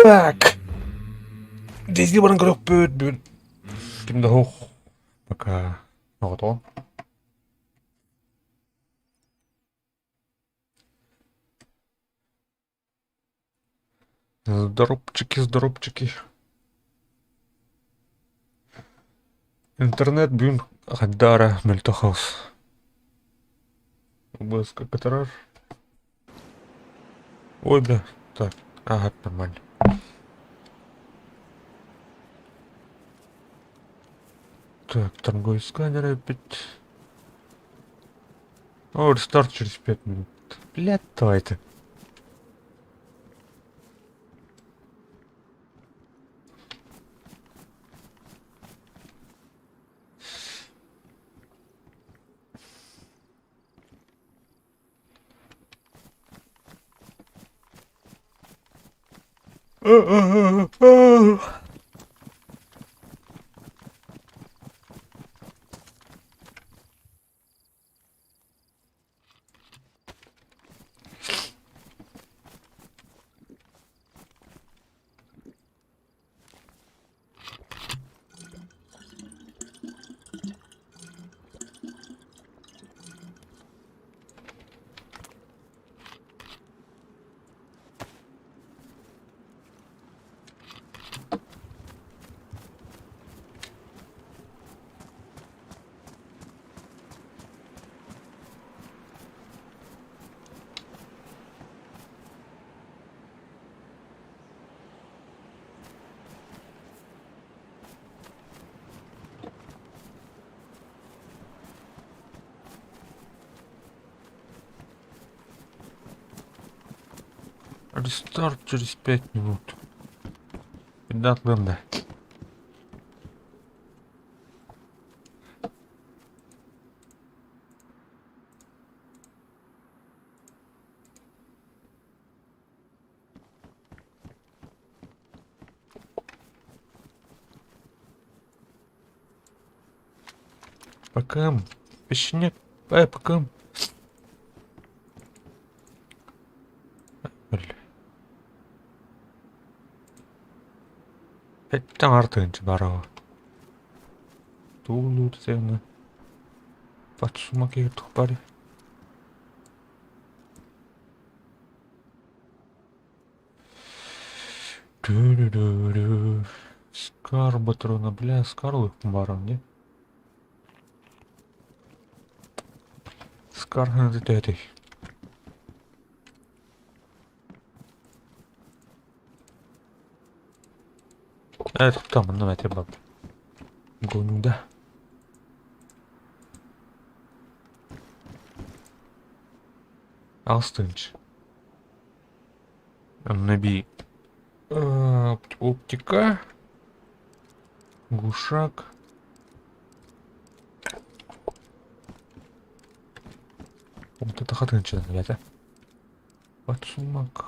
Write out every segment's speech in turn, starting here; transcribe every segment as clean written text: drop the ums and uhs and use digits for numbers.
Так. Дизли баран көрөхпүт бүгүн ким да суох пока оҕотоҕун. Здоровчики, здоровчики. Интернет бүгүн хайда эрэ мөлтөх хаус. ОБС-ка кытарар. Ой, бля, так, ага, нормально. Так, торговый сканер опять. О, рестарт через 5 минут. Блядь, давай ты. Рестарт через 5 минут. Ребят, да. Пока. Печенек. Пока. Эттэн артыгынчы бараҕа. Туулуур сыана. Подсумок тухпари. Ту-ду-ду-ду. Скар патрона, бля, Скарлых баран, не? Скар этой. Там, ну, это баб. Гоню, да. Алстынч. Наби. Оптика. Глушак. Вот это хатынча, ребята. Подсумок.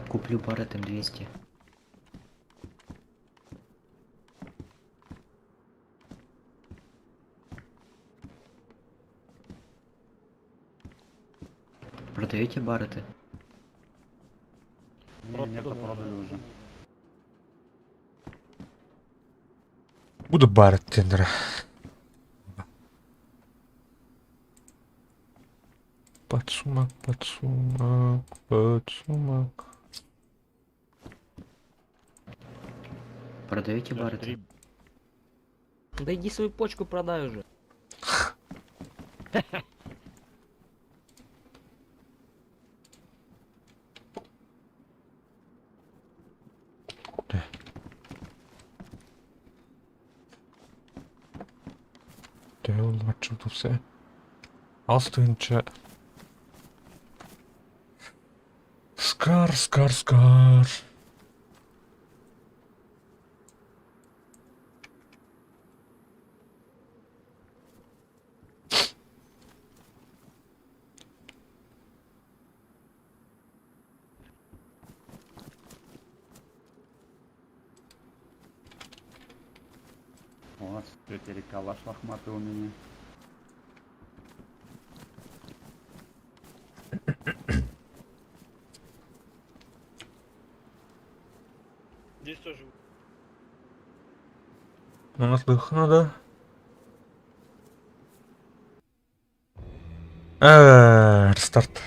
Куплю Баррет М200. Продаете Барреты? Не, нет, продали уже. Буду бартендера. Подсумок, подсумок, подсумок. Продаете Барреты? Да иди свою почку продай уже. Тупсе. Астынча. Скар, скар, скар. Теперь калаш лохматый у меня. Здесь тоже. Ну, нас надо. Рестарт.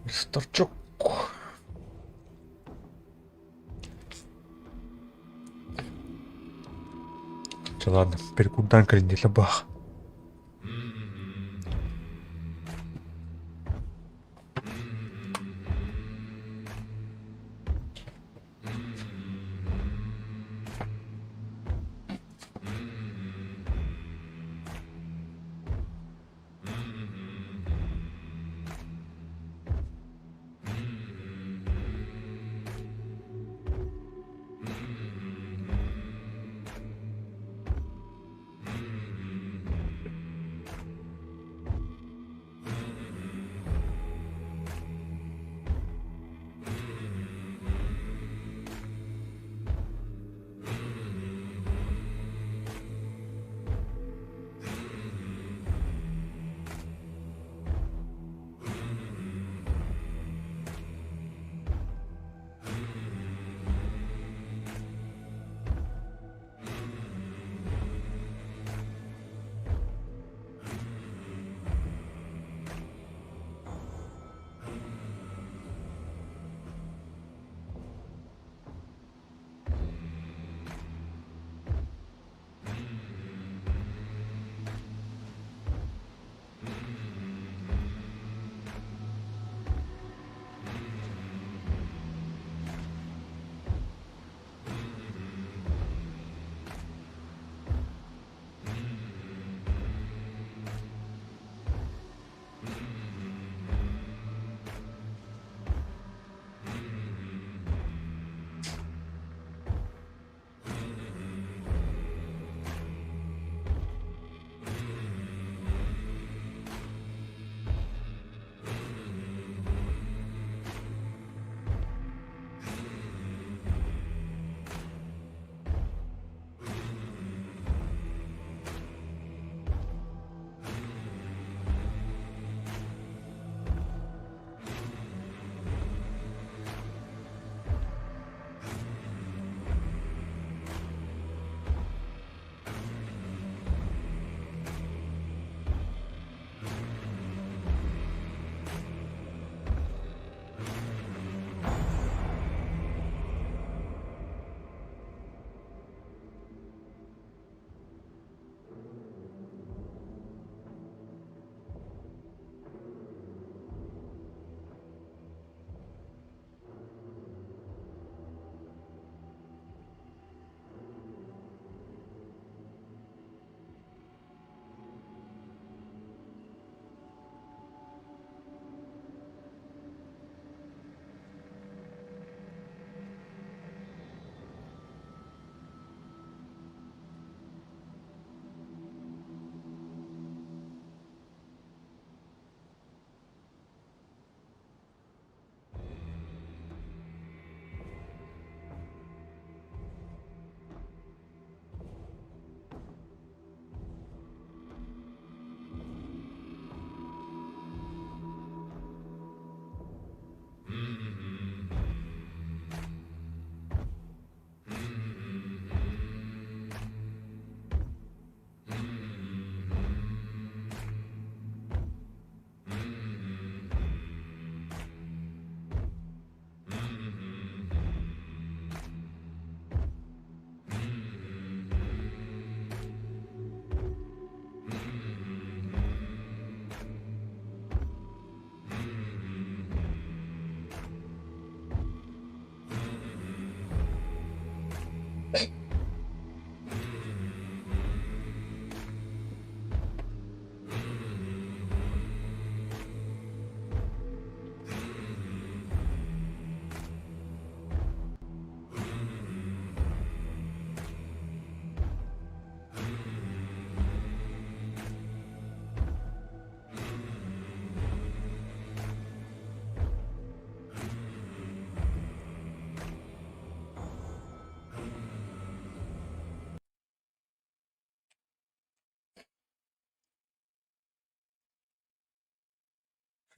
Рестартчок. Чё, ладно, перекурдан калин бах.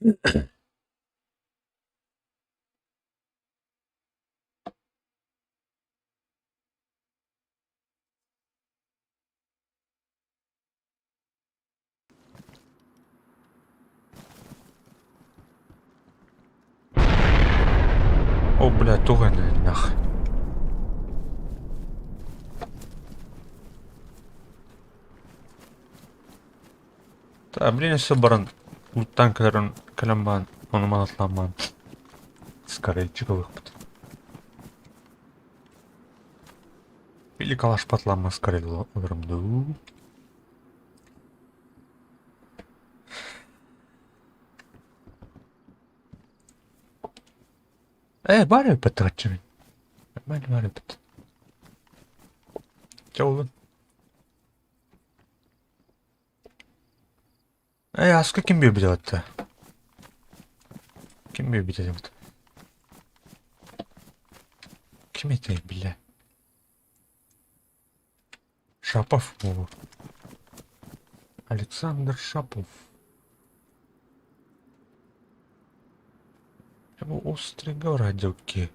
О, бля, туох нах. Та, блин, өссө баран луттаан кэлэрин кэлэн баан, ону манатлаан баан скорейчик ылыахпыт. Или калаш патлаан скорей ыларым дуу. Ээ, баар эбиппэт мин. Нормально баар эбит. Чэ, олун. Ээ, аска ким биэрбит эбит Ким биэрбит эбит? Ким этэй, бля? Шапов буолуо. Александр Шапов. Бу острый городилки.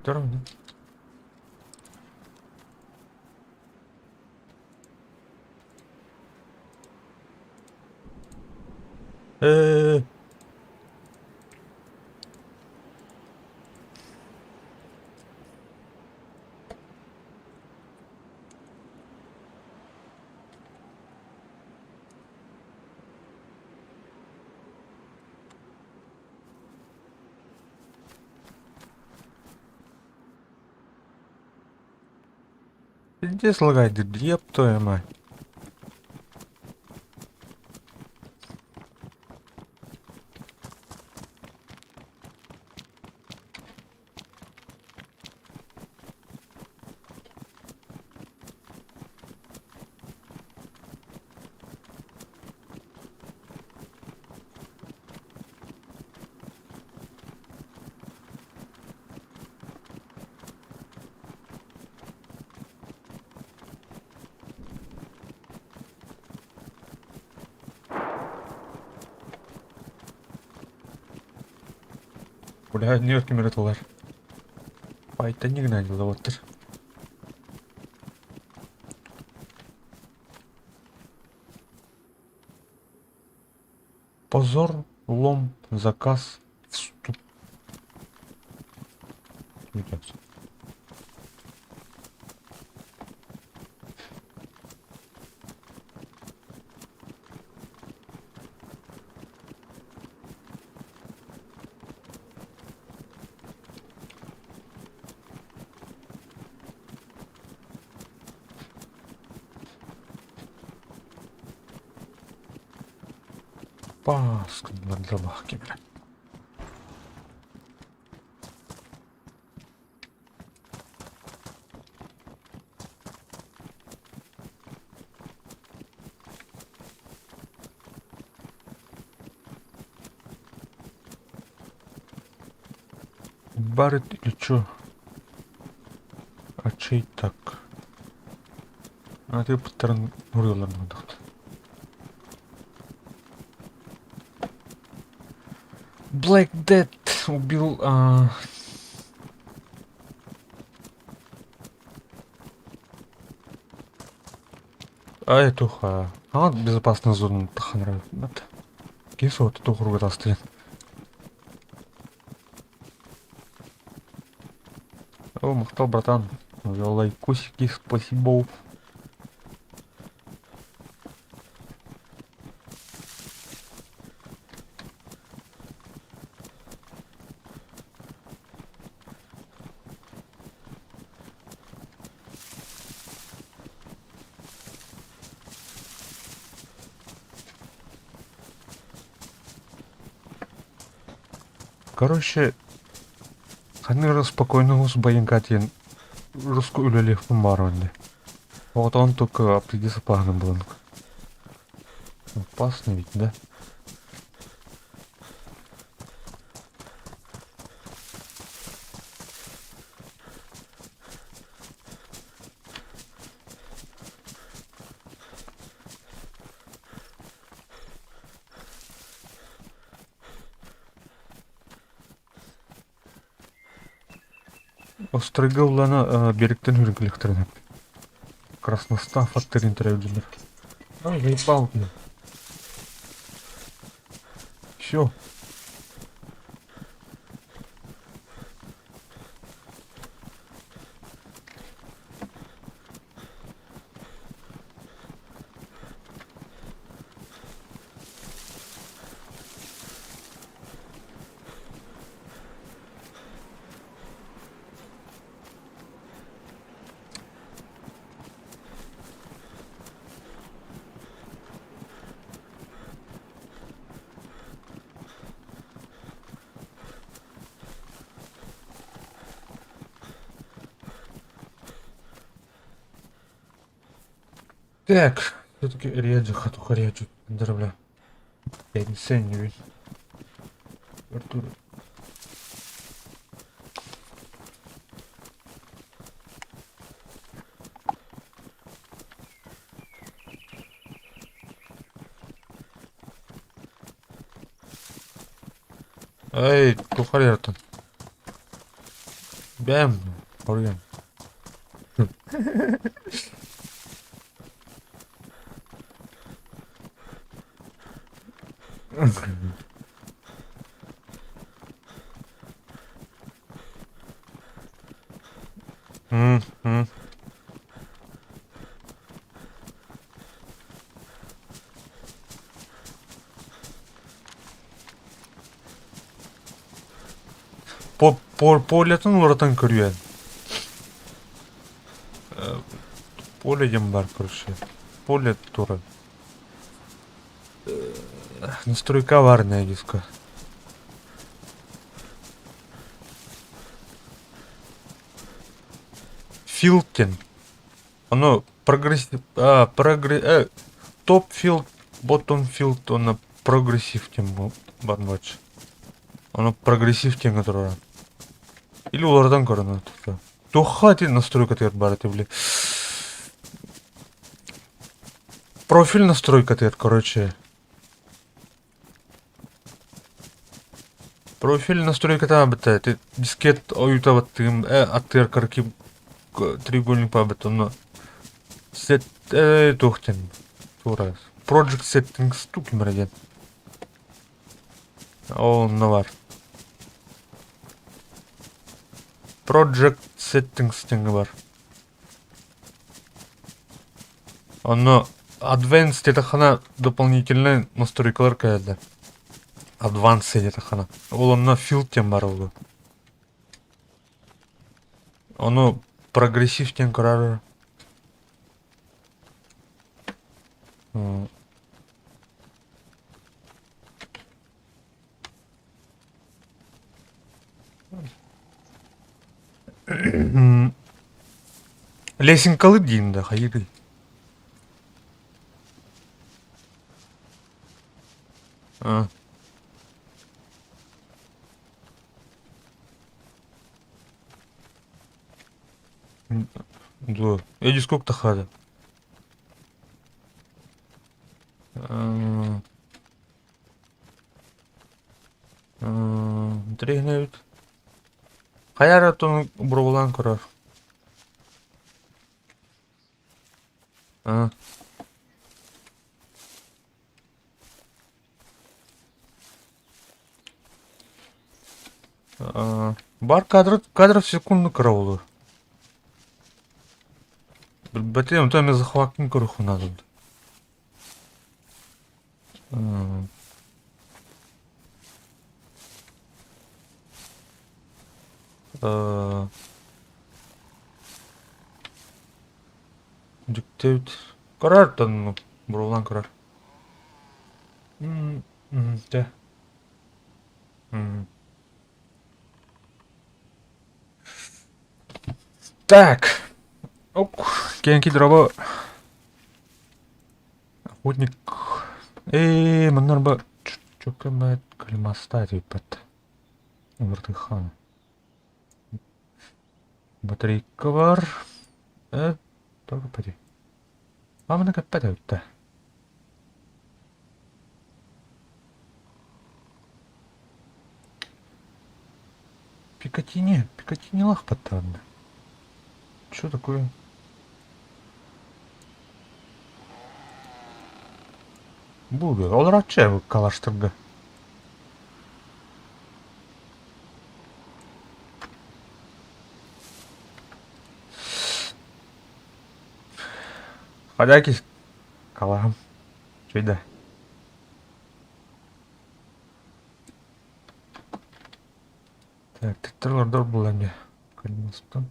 Здорово. Э. Пиздец лагает, еб твою мать. Бля, Нью-Йорк миротолар. Пайта не гнадила оттыр. Позор, лом, заказ, вступ. Паскудно бля. Барыт или чё? А чей так? А ты пыттарын уруйалларын курдук. Black Death убил... А... А эту ха. А, безопасная зона таханра. Кисо вот эту хуруга стоит. О, махтал, братан. За лайкосики, спасибо. Короче, ханнык спокойно байыҥка диэн руску үлэлиэхпин баҕарабын дии. Вот он только определился был. Опасно ведь, да? Острога улана беректен хүрүн кэлиэхтэрин сөп. Красностав аттарын төрөөбүллэр. Ай, заебал, блин. Все. Так, все-таки реджи, хату реджи, бля. Пятница, Артур. Эй, тухарертон. Бэм, Орген. М. По по полетын уларытан көрүөн. Поле диэн баар короче. Поле турар. Настройка баар диска. Field диэн. Ону прогрессив а, прогре top field, bottom field уонна progressive диэн баар буолааччы. Ону прогрессив диэҥҥэ турара. Или уларытан көрөн Туохха ити настройкатыгар баар этэ били. Профиль настройкатыгар, короче. Профиль настройката бытта ити дискет ойуута баттыгым аттыгар короче треугольник баабыт онно сет туох диэн туора Project Settings туу ким эрэ диэн. Оо онно баар. Project Settings диэҥҥэ баар. Онно Advanced диэтэххинэ дополнительнай настройкалар кэлэллэр. Advanced диэтэххинэ. Ол онно Field диэн баар буолуо. Ону прогрессив диэн көрөр. Лесенкалыыр диин да хайыырый? А. Дуо. Эдди сколько тахаада? Интэриэһинэй эбит. Хайа эрэ оттон боруобалаан көрөр. А. Бар кадр, кадров в секунду кыра буолуо. Билбэтим, онтон эмиэ захваккын көрүөххүн наада. Дьикти эбит. Көрөр оттон боруобалаан көрөр. Дьэ. Так. Ок, кэнки дроба Охотник. Ээ, манна арба чөкөмөт калимаста диэппэт. Ыртыхан. Батарейка бар. Э, только поди. А маны кэппэт эбит Пикатини, Пикатини лахпаттаанна. Что такое? Бу олороччу калаштырга. Ходяки калаһым. Чөйдө. Так, титтер олордор булан дьэ. Кырмыстан.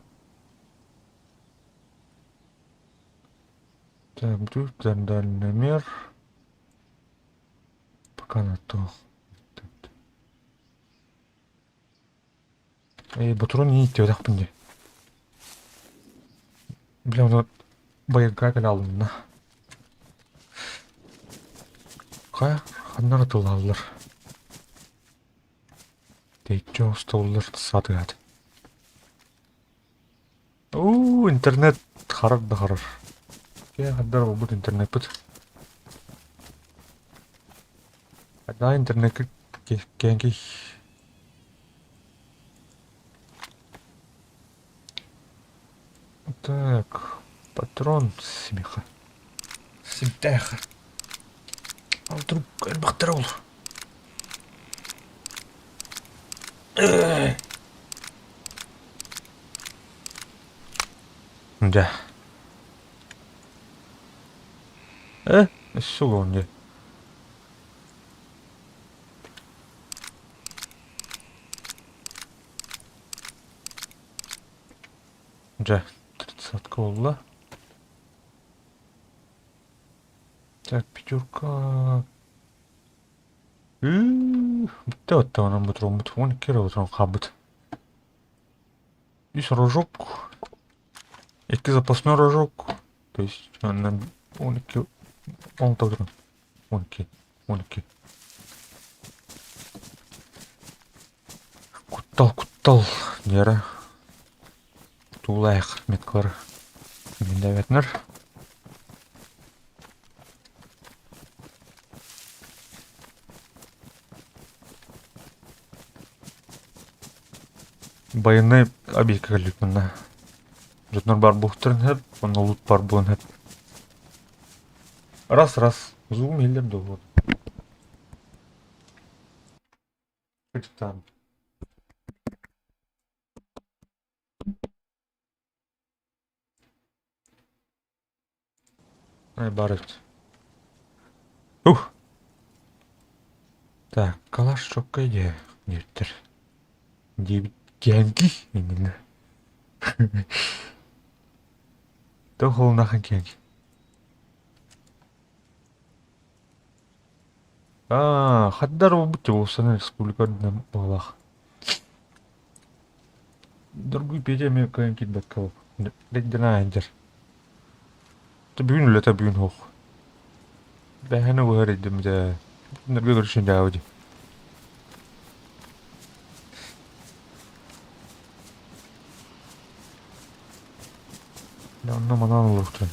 Так, тут дальномер. Пока на то. Эй, ботурун не иттибэтэхпин дии. Бля, ону байырга кэлэ алынна. Хайа, ханна ытыллаллар? Тэйиччи оҥостоллор сатыат. Уу, интернет харар да харар. Кээ хандар буолбут интернеппит. Да, интернеккэ кэҥкий. Так, патрон смеха. Симтээх. Ал вдруг элбэхтэрэ ол. Дьэ. Э, өссө уон дьэ. Дьэ, тридцатка буолла. Так, пятерка. Бүттэ оттоҕунан ботуруоммут 12 эрэ ботуруон хаалбыт. Үс рожок, икки запасной рожок, то есть манна 12 он туран 12 12. Куттал, куттал, Вера. Туулаах меткалар миндээбэтинэр. Байыаннай объекка кэлбит манна. Дьоннор баар буолуохтарын сөп, онно лут баар буолуон сөп. Раз раз, зум иһиллэр дуо вот. Там. Ай, баар эбит. Ух! Так, калаш чоккай дии диэбиттэр. Диэбит киэҥки иннинэ. Туох уолунахан киэҥки. Аа, хаддар буолбут уопсайынан республика үрдүнэн баҕалаах. Доргуй Петя эмиэ кыайан киирбэккэ ол. Дэйдэнэ сылдьар. Бүгүн үлэтэ бүгүн суох. Бэһэни быһар өйдөммүтэ. Нөргө көрүшүн дьаабы дии. Онно манаан олоруохтара.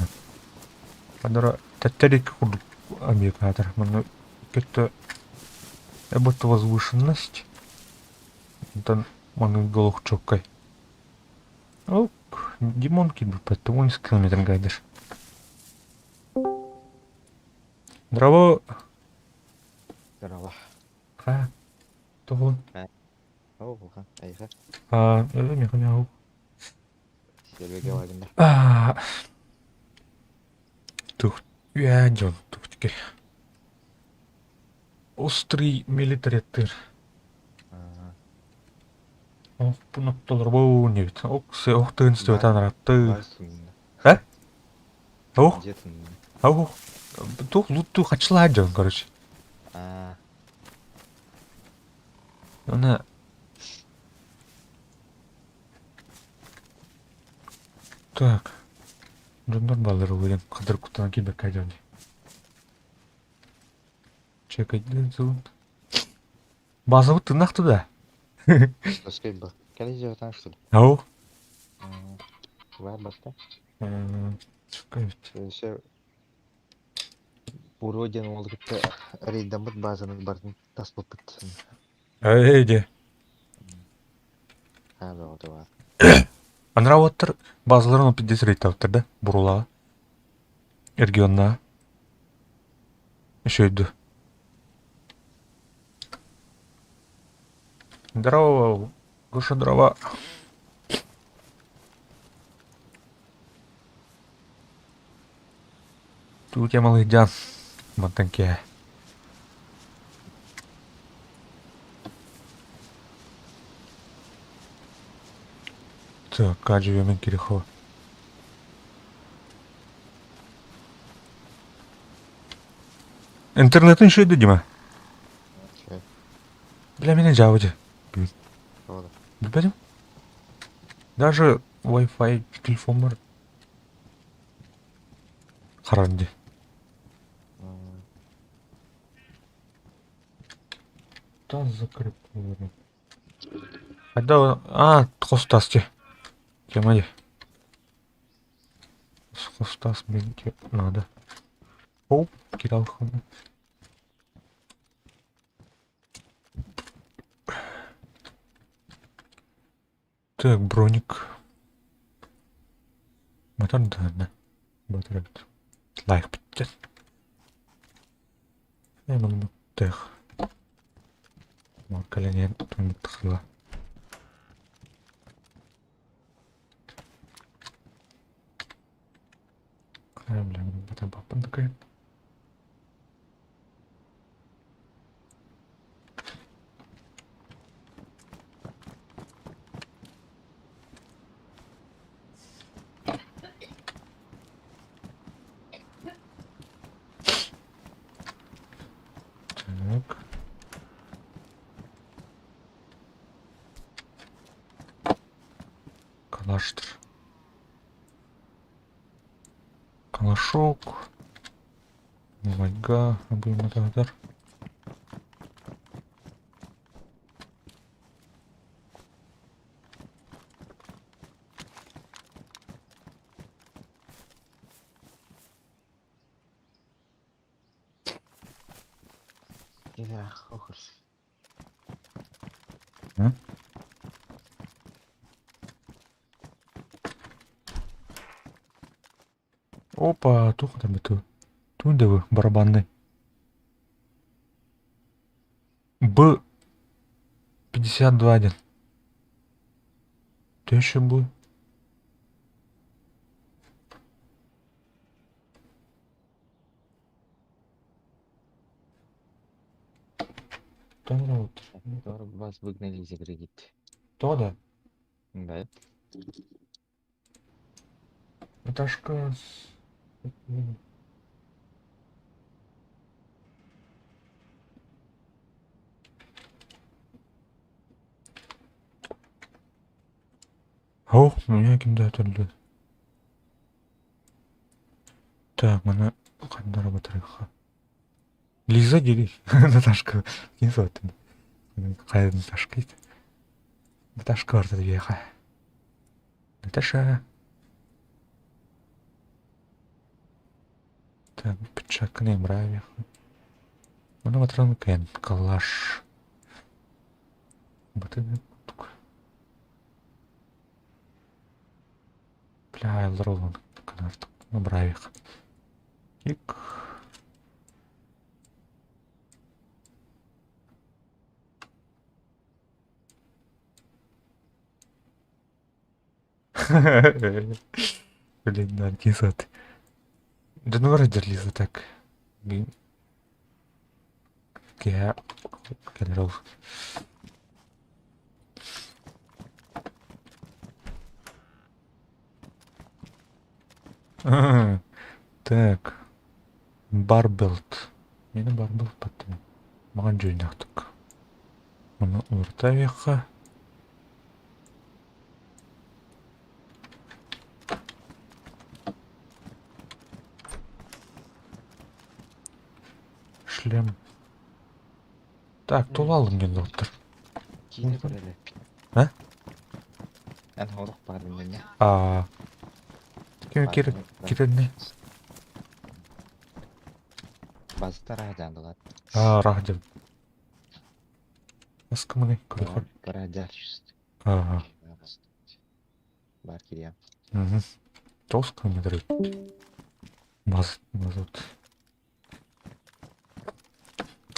Ханнара тэттэр икки курдук Америкаатар. Манна икки это возвышенность. Онтон маныга олох чуоккай. Ок, Димон киирбиппэт, 80 километр гайдер. Здраво. Здорово. Ха, тоҕун? Оо, айха. А, меха мяу. Сергей Лагина. А, тух, я дьон, тух Острый милитареттыр. Охпун оттолорбоун диэбит. Ок, ох тыын стөтан аратты. А? Ох, ох, тух лутту хачла дьон, короче. Она Так. Дьоннор бааллар уверен, хадыр куттанан киирбэккэ дьон дии. Чекайдын сылын. Базабыт тыннах туда. Сколько? Кэлэ что ли? Ау. Бар баста. Чекайбит. Еще Буро диэн уолу кытта рейдаммыт базаны барын таспыппыт. Эй, де. Хаа бөҕөтө баар. Анараа уоттар базаларын ол пиздец рейдтаабыттар да, Бурулаҕа, регионнаҕа. Үчүгэй Здорово, Гоша дрова. Тут я малый дьан. Мантан киэһэ. Так, Каджи Кирихова. Интернетин үчүгэй Дима? Үчүгэй. Бля, меня дьаабы дьэ. Тоҕо да? Билбэтим. Даже Wi-Fi телефоммар харан дии. Таз закрыт. Хайда а хос тас дии. Тема дии. Хос тас мне надо. Оп, кидал Так, броник. Мотор да, Мотор. Лайк бүттэ. Тех. Кэлэн тахсыла. Бля, баппын такая. Так. Калаштр. Калашок. Ваньга. Будем это Охос. Опа, тух там это. Тунда барабанный. Б 52 один. Ты еще будет? Там вот. Вас выгнали за кредит. То да. Да. Наташка с... О, меня кимде өтүлдү. Так, мана ханна батарыха. Лиза дири. Наташка. Ким соттун? Хайа Наташка ит. Наташка барда диэхэ. Наташа. Так, перчатканы бравих. Мана батаран кен. Калаш. Батын Бля, элролон канартык. Бравих. Ик. Блин, да, кисат. Да ну вроде Лиза так. Киһэ кэлэр ол. Так. Барбелт. Мені барбелт баттым. Маған жойнақтық. Мұны орта веққа. Шлем. Так, тула алдым мен доктор. Киинэ көрөлөр. А? Эн хорук баар билинэ. А. Ким кир кирне? Базыта раһдандылар. А, рахдем. Аскымны көрөхөр. Барадар. Ага. Баар кириэм. Мгм. Тоҕус километр Маз, мазут.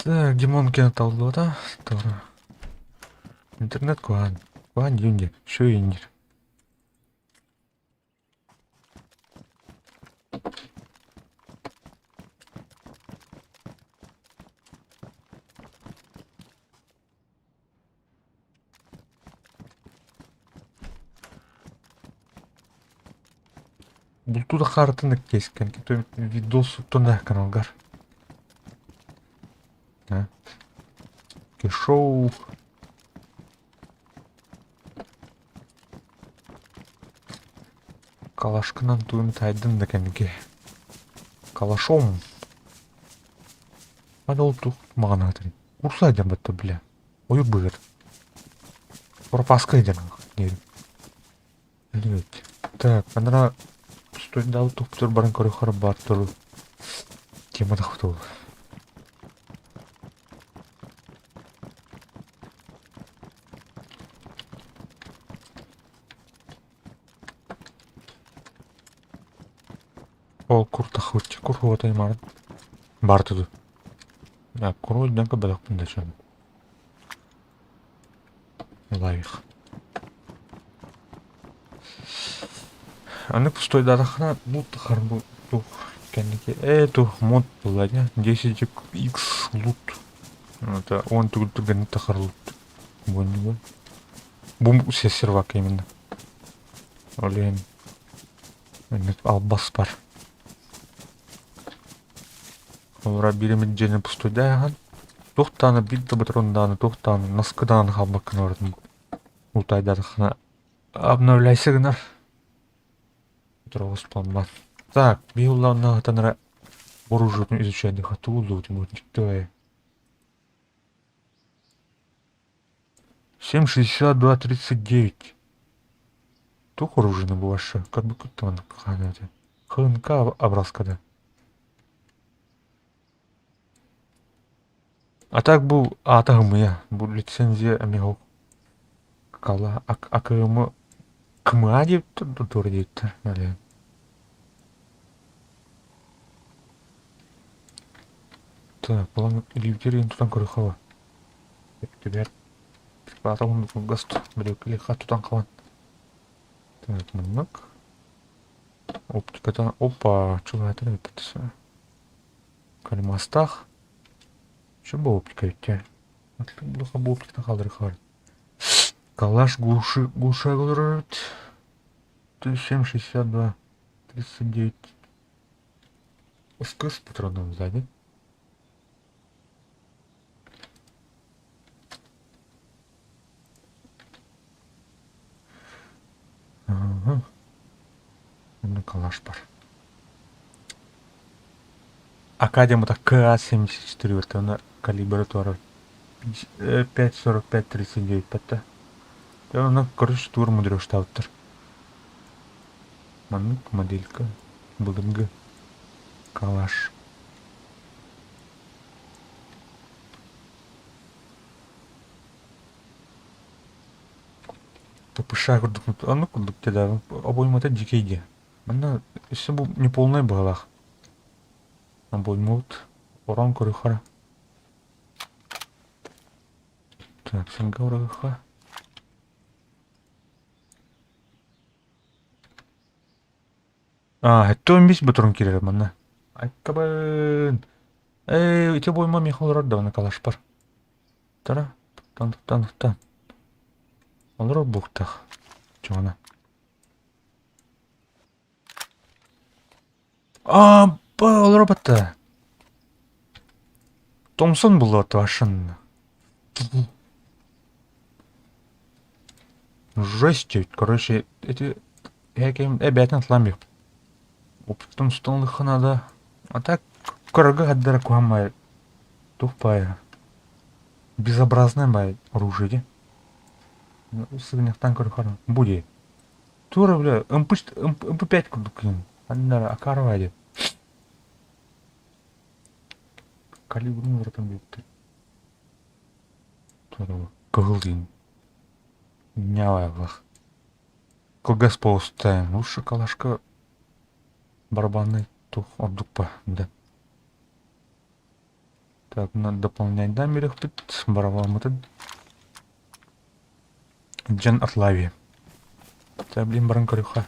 Так, Димон таллыта. Тора. Интернет куан. Куан юнди. Шо индир. Бултуу да хаартын кескен видос туттун каналгар. Шоу. Калашкынан туйм тайдын да кэнники. Калашом. Аны ол тух маҕана атырын. Курса дьан батта бля. Ойур быгыр. Пропаска дьан диэн. Так, анара студентал тухтур баран көрөхөр бар туру. Тема тахтул. Ол кур тахвытчы кур хуотай марын. Бар туду. Я куру дэнка бадахпын да чон. Лайх. Аны пустой дарахна лут харбу тух кэнники э тух мод була 10 x лут. Это он тугул түргэнник тахар лут. Бу Бу сервак именно. Олен. Албас бар. Олора биремин дьиэни пустуйдааһын. Туох даҕаны биир да патрон даҕаны, туох даҕаны наскы даҕаны хаалбаккын барытын утайдатаххына обновляйся гынар. Утуругуспаммат. Так, биир улааннаахтан эрэ оружиетын изучайдыха тугуллубутун дьиктивай. 7,62,39. Туох оружиены булашы? Как бы кыттыман хаанаты. ХНК образкада. А так бу аата ымыйа. Бу лицензия эмиэ кала АКМ КМА диэбиттэр туора диэбиттэр нален. Так, булан илиибитигэр тутан көрүөххэ Түбэр Баата уһун кылгас бөрүөккэ тутан хаалан. Так, маннык. Оптиката опа, чугаһатан эбиппит. Калимастаах. Что бу оптика ведь? Бу оптиката хаалдыры хаалар. Калаш глуши, глушай говорит. 7,62, 39. СК с патроном сзади. Ага. Онно калаш бар. Академата КА-74 это калибр туара 5,45-39 патта. Онно короче тур мудрёштаабыттар. Маннык моделька былыргы калаш. ППШ курдук оннук курдук да обоймата дьикэй диэ. Манна өссө бу неполнай быһалаах. Обоймабыт ороон көрүөххэ. Так, сылга урагыха. А, это он весь батрон киирэр манна. Айкабын. Эй, ити обойма миэхэ олорор даҕаны калашпар. Тара, тан, тан, тан. Олорор буохтаах. Чоҕуна. А, олоро батта. Томсон булла вашын. Жесть, короче, эти эбээтин атлаан Опытым надо. А так көрөргө хаддара куһаммай туох баайа безобразное баай оружие дии. Сыгынньахтаан көрөхөр бу дии. Тура бля МП МП5 курдук кыын. Аннара Акарова дии. Калибрын уларытан биэртэр. Тура кыһыл диин. Ньаалаах. Кылгас полостай, ну шоколадка барабанный тух ордук па, да. Так, надо дополнять да, бириэхпит барабаммытын. Дьэн Атлави. Так, блин, баран көрүөххэ.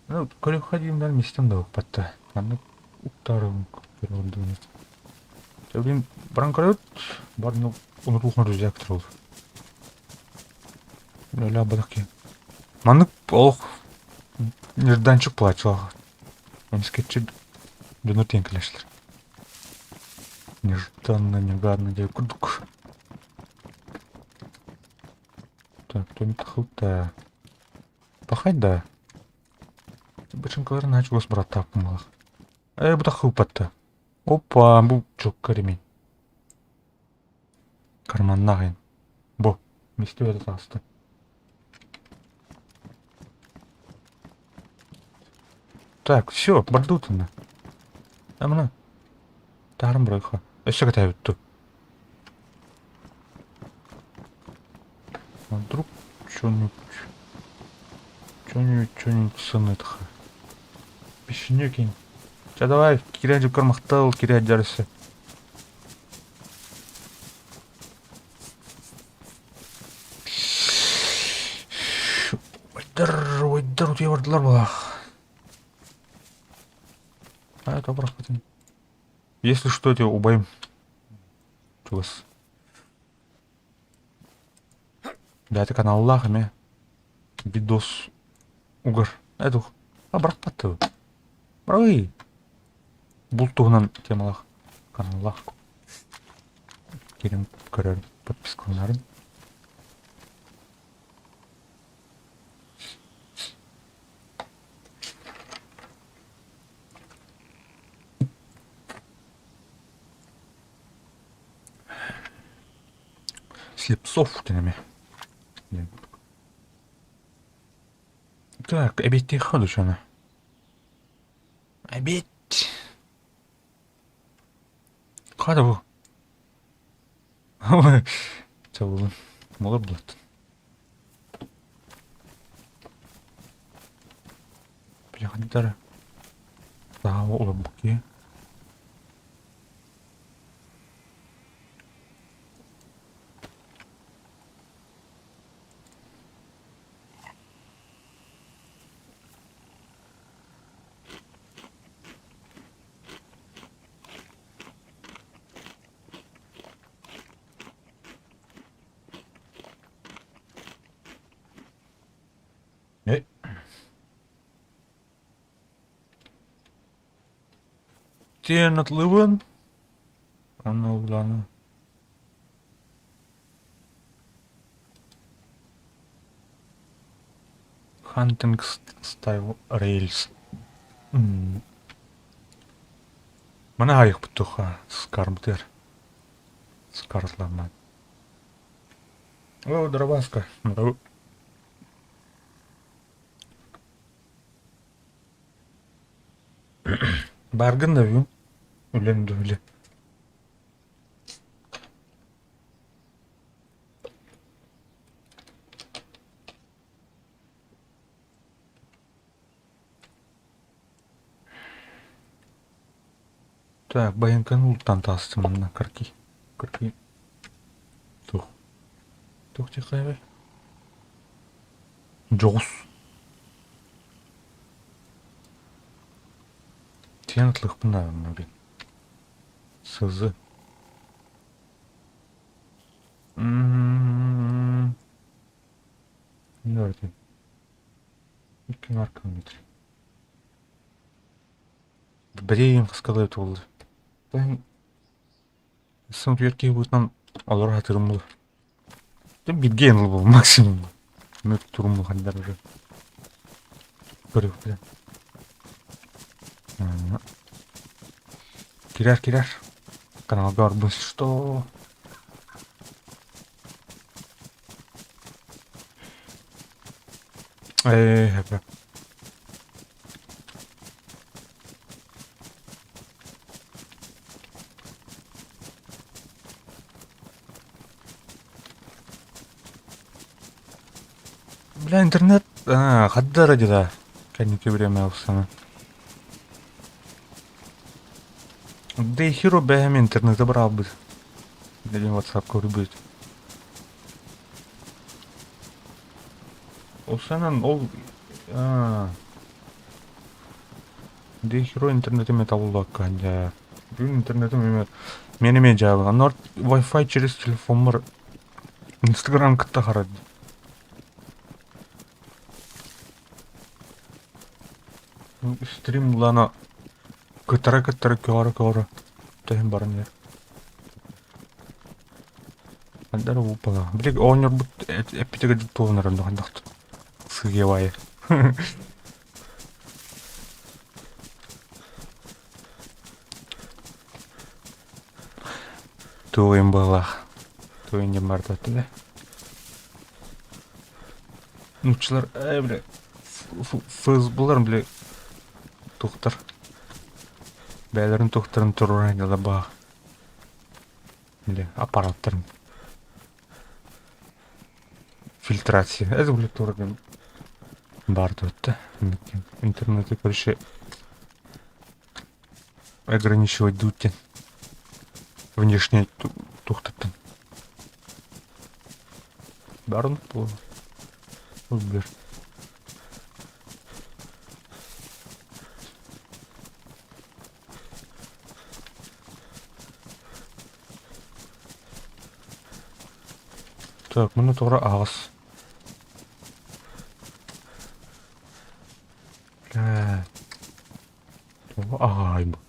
Ну, көрүөххэ диим да мистем да укпатта. Маннык уктаарым көрүөрдүм. Так, блин, баран көрөт. Бар, ну, унутулхан рюкзак турул. Өлө абадах киһи. Маннык олох нежданчик буолааччылаах. Эмискэччи дьоно тиийэн кэлээччилэр. Нежданно, негаданно диэн курдук. Так, кто-нибудь да. Пахай да. Бачынкалары наһаа чугас быраттааппын буолах. Ээ, бу таххыыппатта. Опа, бу чокка ремень. Карманнаах ин. Бу, мистибэт таҕыста. Так, все, бардутuna. Амана. Таарым бырайха. Өссө кэтээбит ту. А вдруг что-нибудь... Что-нибудь, что-нибудь сынытха. Печенюкин. Ча давай, киря дьуккар махтал, киря дьарысы. Уйдар, уйдар, утуйа бардылар буолаах. А, это бырахпытын. Если что, я убайым. Чугас. Бэйэтэ каналлаах эмиэ видос угар. Эту а бырахпат Бырай. Булт туһунан темалаах каналлаах. Кирин көрөр подпискаларын. Слепцов диэн эмиэ. Так, эбиэттиэххэ дучаны. Обед. Хата бу. Чабылын. Молор булат. Бля, Саа олорбут киһи. Э. Тиэн атлыбын. Аны уланы. Hunting Style Rails. Маны аайыхпыт туха скармтыр. Скарлама. О, дробаска. Бааргын да бүгүн үлэм да үлэ. Так, байыҥканы ултан таастым манна карки. Карки. Туох. Туох диэххэ Дьоҕус. Тиэн атлыахпын наада блин. Сызы. М-м-м. Давайте. Икки километр. Блин, хаскалай туолла. Сын түөрт киһи быһыытынан олоро сатыырым буолар. Бииргэ ыл максимум. Мүк турум хандар уже. Көрүөхпүт. Кирэр, кирэр. Каналга барбын что? Э, Бля, интернет. Хаддара дела кэнники бириэмэ ылсана. Да херо бэйэм интернеты быраабыт. Билигин WhatsApp көрбүт. Ол санан ол Да херо интернетим табыллакка дьэ. Бүгүн интернетим эме мен эме дьаабы. Анар Wi-Fi через телефоммар Инстаграм кытта харад. Стрим лана кытара-кытара көҕөрө-көҕөрө төһөн баран иһэр. Хандар упала. Билиг оонньорбут эппитигэр туолунарым дохандахт. Сыгебайы. Туойун быһылаах. Туойун диэн барда да. Нууччалар э бля ФСБлар бля тухтар бэйэлэрин тухтарын туруоран дала баа бля аппараттарын фильтрация это бля туруган бар да интернеты короче ограничивать дутин внешне тухтаттан барын Бер. Так, муну туора аҕыс. Бля. Тоҕо аҕаай бу?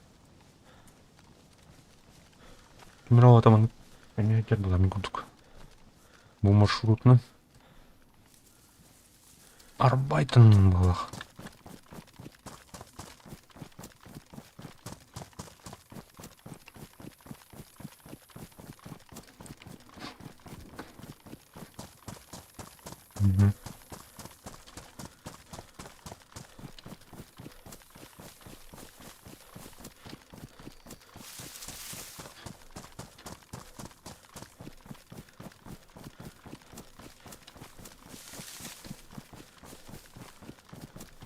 Кимир ол атаман эмиэ этэр була мин курдук. Бу маршрутунан Арбайтын буолуох. Мгм.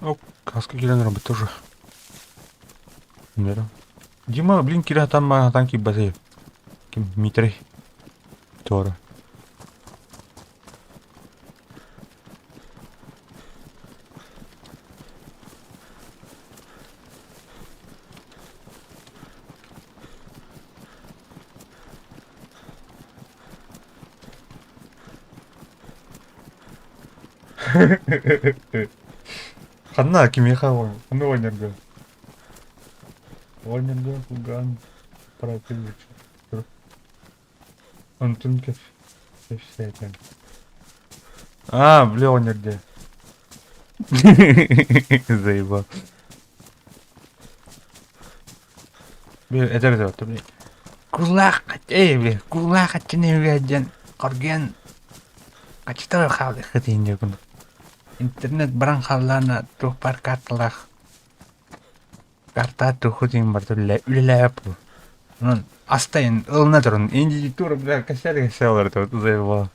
О, каска киирэн робот тоже. Мира. Дима, блин, киирэ там маатан киирбэтэ. Ким Дмитрий. Тора. Ханна кимиэхэ ханна оҕонньорго? Оҕонньорго кулгаан парапилыч. Онтун кэп кэпсээтэн. А, бля оҕонньор дии. Заебал. Бля, этэр этэр бля. Кулаах эй бля, кулаах аччыны үгэдьэн хоргуйан хачытар хаалыаххытын диэкун. Интернет баран халлаана туох баар карталаах карта туохутун барыта үлэлээбэт буолуо. Онон астайын ылына турун инди тура бля кэсээр кэсээ олорто заебал.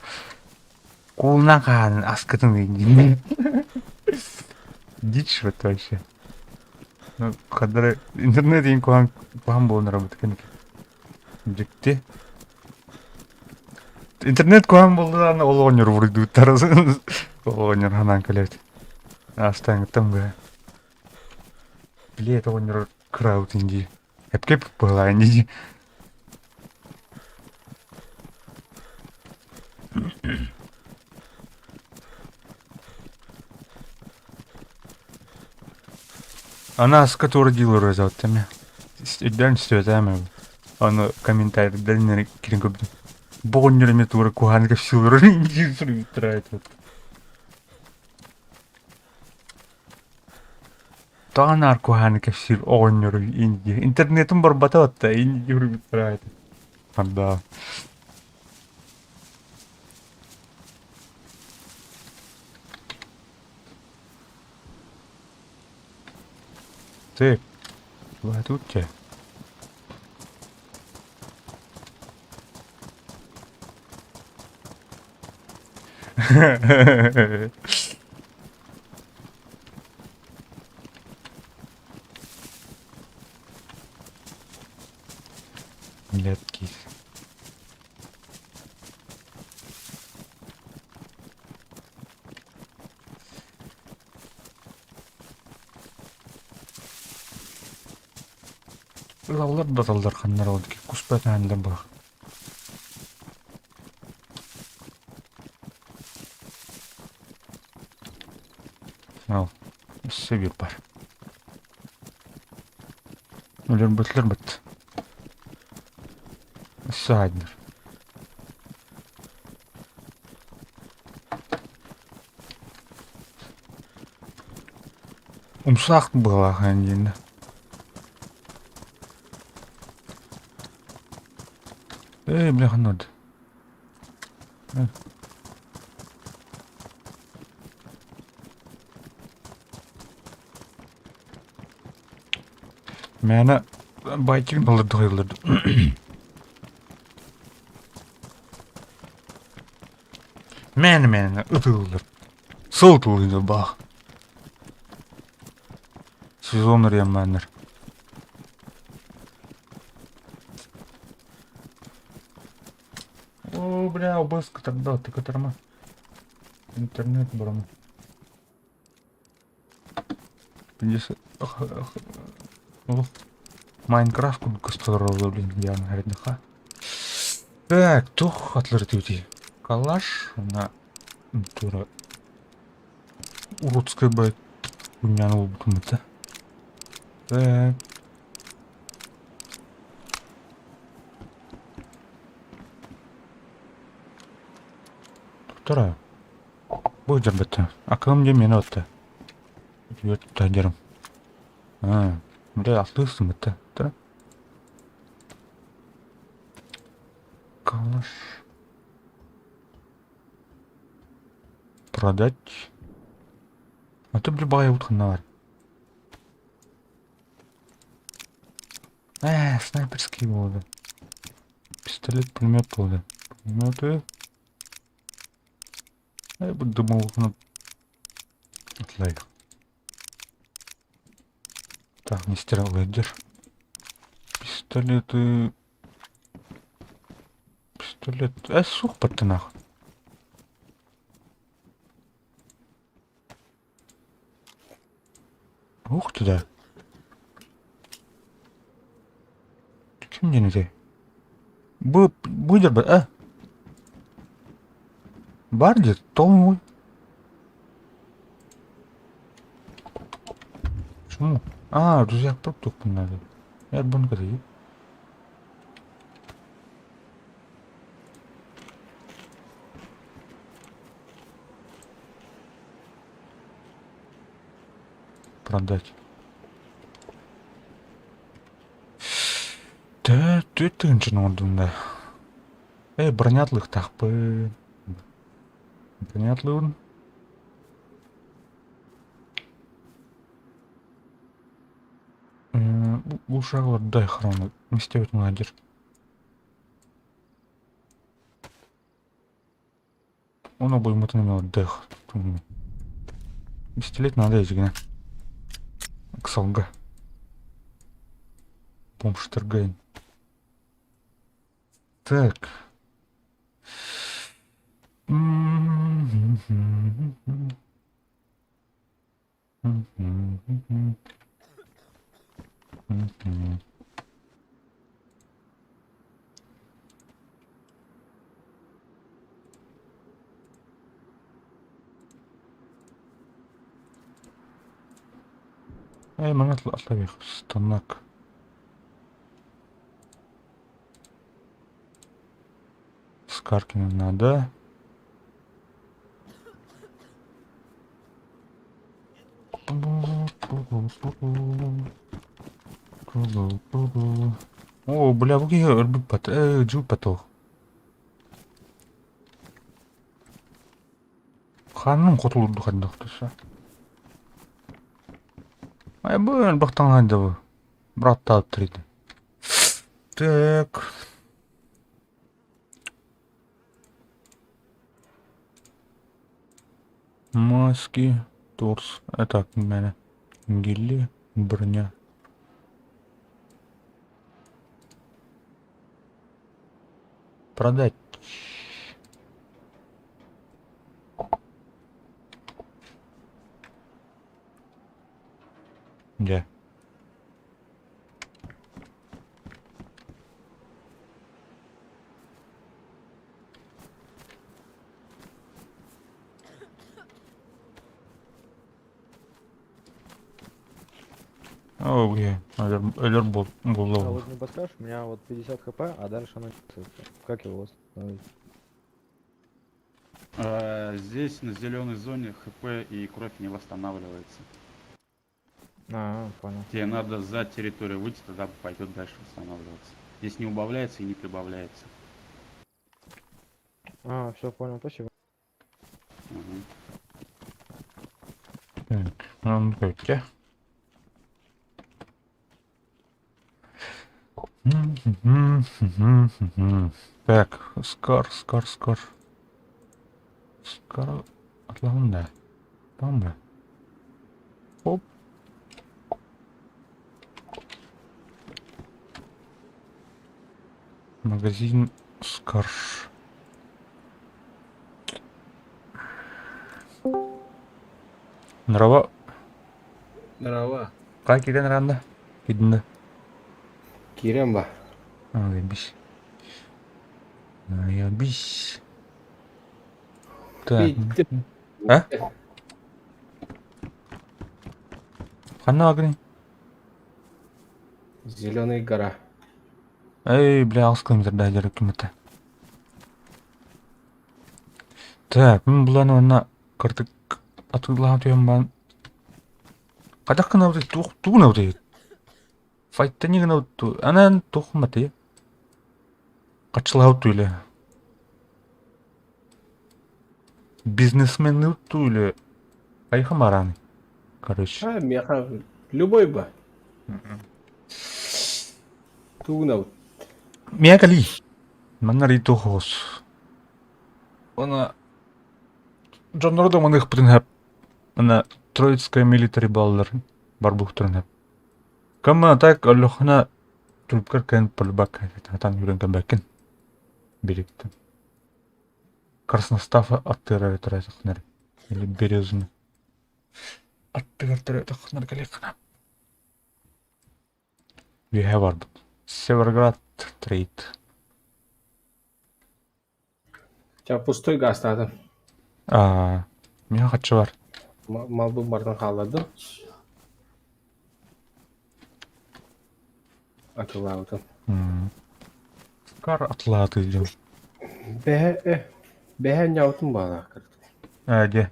Куулунан хаанын аскытын инди. Дичь вот вообще. Ну, хадары интернет иин куһаан куһаан буолан эрэ кэнники. Дьикти. Интернет куһаан буолла ол оҕонньор буруйдууттар ол оҕонньор ханаан кэлэбит. Астааҥыттан быһа. Билиэт оҕонньор кыраабытын дии. Эпкеп быһылаан дии. Аны аска туора дииллэр өзөттөмө. Өйдөөн истибэтэм эбит. Аны комментарийдар кирин көрдүм. Бу оҕонньор эмиэ туора куһааны кэпсиилэр диир суруйбуттара этэ. Тоҕо наар куһааны кэпсиир оҕонньоруй инди. Интернетим барбата отта инди суруйбуттара этэ. Ардаа. Ты, тут те. Ылаллар да ыталлар ханна эрэ ол куспат ааннар баар. Ал, өссө биир бар. Өлөрбөтүлэр быт. Өссө аайдылар. Умсаах быһалаах эн диэннэ. Эй, бля, ханна Мээнэ байтик балырдыгыйлар. Мээнэ-мээнэ ытыыллар. Сыл тылыйда баах. Сезон ырыаммааннар. О, бля, обыс кытарда, ты кытарма. Интернет барама. Майнкрафт курдук көстөр блин, яна Так, тух атлар дии. Калаш на тура уродская байт хуйняны булбутум это. Так. Тура. Бу дьарбыта. Акым дьэ мені отта. Үөрт дьарым. Аа, бля, алтыысым бытта. Тура. Калаш. Продать. А то бля баҕайы утханна бар. Ээ, снайперский буолла. Пистолет, пулемет буолла. Пулеметы. Я бы думал, ну, отлайк. Так, мистер Ледер. Пистолеты. Пистолет. Сух ты нахуй. Ух ты да. Ким диэн этэй? Бу бу дьарбат а? Бар дии тоҥуй. Почему? А, рюкзак туохпун наада. Эр буну кэтэйи. Продать. Тэ, түөрт тыһыынчаны оҥордум да. Ээ, бронятлыахтаахпын. Бронятлыыбын. Бу шаглар дай храна. Мистебит младер. Ону боймутун эмэ дэх. Пистолет надо эжигинэ. Ыксалга. Бомжтаргайын. Так. Ээ, манна атлабыах станок. Скаркина надо. О, бля, бу киһи өлбүт э, дьылбат ол. Ханым хотулурду хайдах туса. Ай, бу элбэх таҥаһа бу. Браттаат тридэ. Так. Маски, торс. Это мene. Гилли, броня. Продать. Где? О, өлөр, өлөр буол, буолла А ол. вот не подскажешь, у меня вот 50 хп, а дальше оно не Как его восстановить? Здесь на зеленой зоне ХП и кровь не восстанавливается. А, понял. Тебе надо за территорию выйти, тогда пойдет дальше восстанавливаться. Здесь не убавляется и не прибавляется. А, все, понял, спасибо. Мгм. Так, оннук эбит Так, Скар, Скар, Скар. Скар атлаһын да. Там да. Оп. Магазин Скарш. Нрава. Здорово. Как кирен ранда? Кидінде. Кирен ба. Заебись. Заебись. Так. А? Ханна огни. Зеленая гора. Эй, бля, алыс километрда дер кимete. Так, мин булан онна кырдык атыылаан түһэн баран хайдах гынабытый туох тугу гынабытый файттани гынабыт дуу анаан туох гымматый хаччылаабыт дуу или бизнесменныыбыт дуу или хайха маараный короче А, меха, любой ба. Тугунабыт. Миэхэ кэлиий манна арый туох оҕус уонна дьоннору да маныахпытын сөп Ана Троицкая милитари баллар барбыхтарын сөп. Кама так олохна трубкар кэн полбакка хатан юрен кэмбэккин биликтин. Красностав аттыгар төрөөтөхнөр или Березина аттыгар төрөөтөхнөр кэлиэххинэ. Үөһэ барбыт. Северград трейд. Ча пустой гаастаатым. Аа, миэхэ хаччы бар. Малбын бардан хааллардым. Атылаабытым. Кар атылааты дьон. Бэһэ э, бэһэ ньаутун баалаах кырдык. Ээ, дьэ.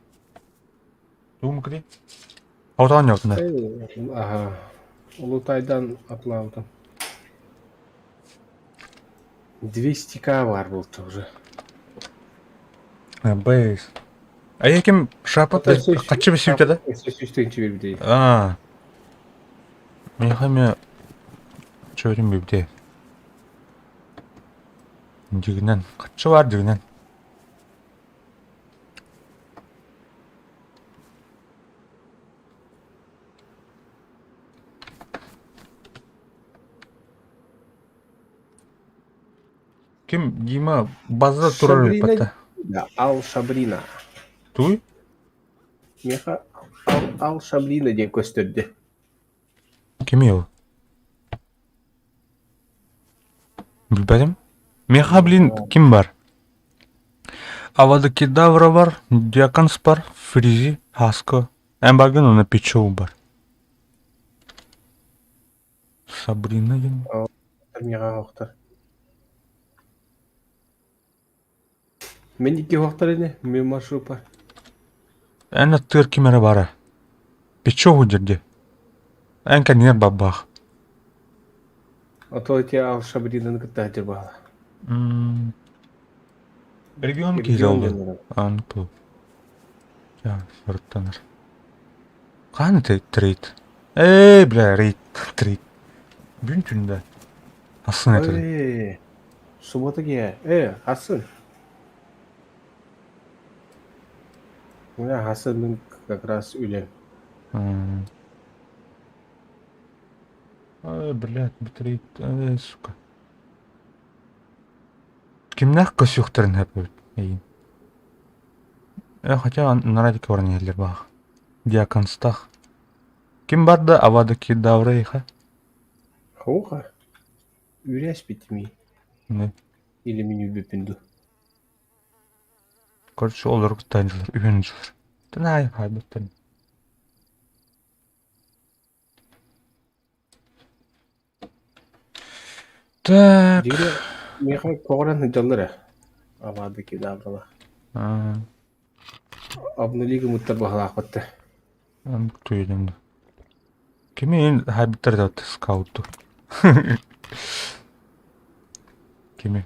Тугум кыдый? Отоон ньаутун Аха. Улутайдан атылаабытым. 200к бар буолта уже. Бэйс. А я ким шапат хаччы бисүүтэ да? Өссө биэрбитий. Аа. Миэхэ эмиэ чөөрүм бүбдэ. Дьигинэн, хаччы баар дьигинэн. Ким Дима база турар Шабрина ыппатта. Да, Ал Шабрина. Туй? Меха Ал, Ал Шабрина диэн көстөрдө. Кимий ол? Билбэтим. Миэхэ, блин, ким бар? Авада Кедавра бар, Диаконс бар, Фризи, Хаско. Эн баргын уонна Пичоу бар. Сабрина диэн. Миэхэ оһохтор. Мин икки оһохтор ини, мин маршруппар. Эн аттыгар ким эрэ баара. Пичоу дьирдьи. Эн кэннигэр барбаах. Ото ити Ал Шабринаны кытта сылдьар баала. Регион киһи Регион ол диэн Аны тыл. Сырыттанар. Хаһан этэй трейд? Ээ, бля, рейд, трейд. Бүгүн түндэ. Асын этэ. Эй, суббота киһи. Э, хасын. Мына хасын мин как раз үлэм. Ой, блядь, битрейт, эй, сука. Кимнээх көсүөхтэрин сөп эбит эйигин. Э, хотя анараа диэки баран иһэллэр баах. Диаконстаах. Ким барда Авада Кедавра иха? Хоуха. Үүрээспитимий. Не. Или мин үүрбүппүн дуу. Короче, олору кытта дьылар, үһүн дьылар. Тынаай, хайбыттан. Так. Дире миэхэ көҕөрөн сылдьаллар ээ. Авада кедаврала. А, Обнули гыммыттар баһылаахпытта. Туйдум. Кими хайбыттар да скауту. Кими?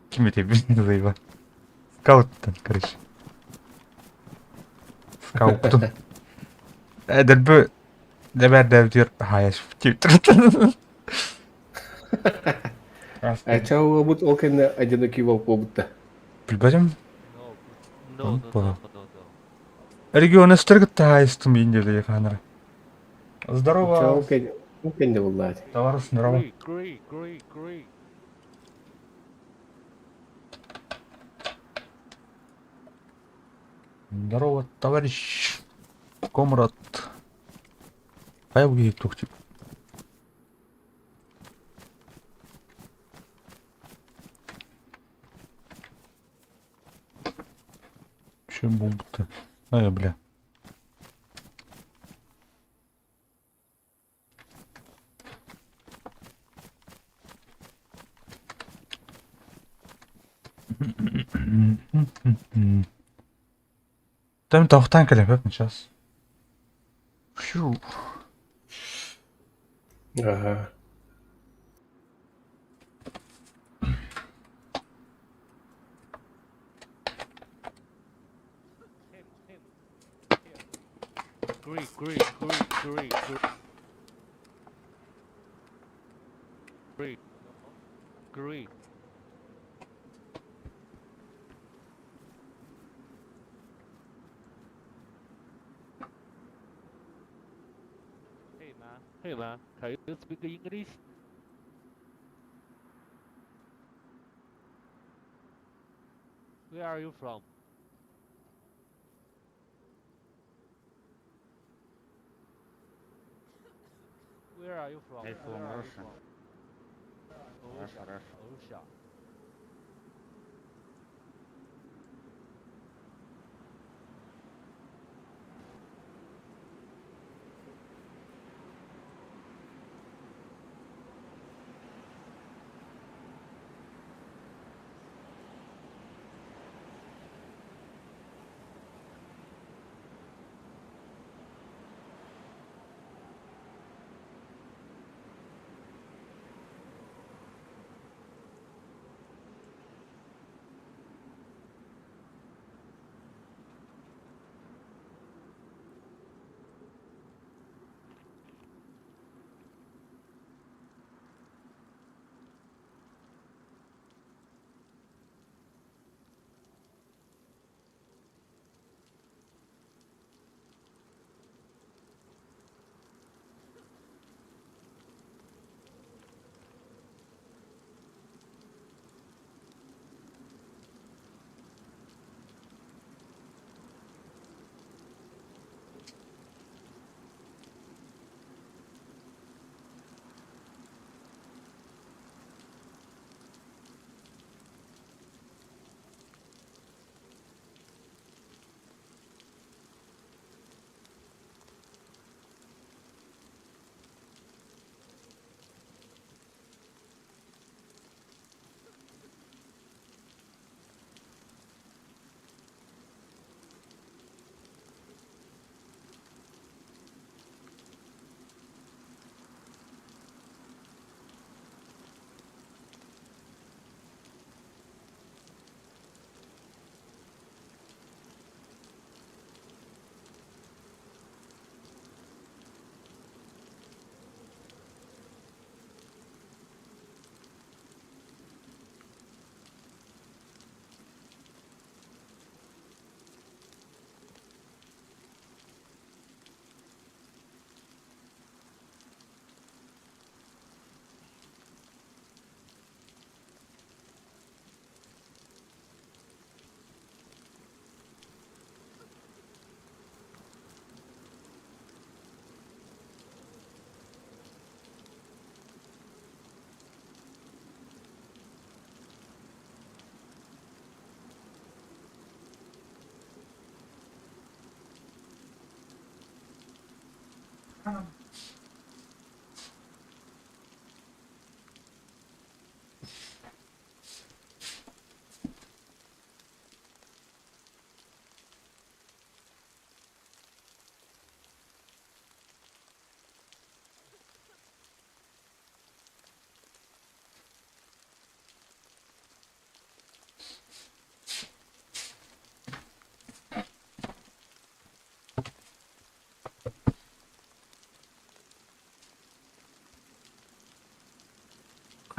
Ким это заебал? Скауттан, короче. Скауттун. Эдэрбү дэбэрдэбитигэр хаайас типтэр. Ачаабыт ол кэннэ одинокий волк буолбутта. Билбэтим. Регионестер кытта хаайыстым иин диэли хаанара. Здорово. Ол кэннэ буллаат. Товарищ, здорово. Здорово, товарищ. Комрад. Хайа бу киһи туох Чем бомба-то? Ай, бля. Там тохтан кэлэпэп сейчас. Фью. Ага. Hey man, can you speak English? Where are you from? Where are you from? I from Where are you Russia. from? Russia, Russia. Russia.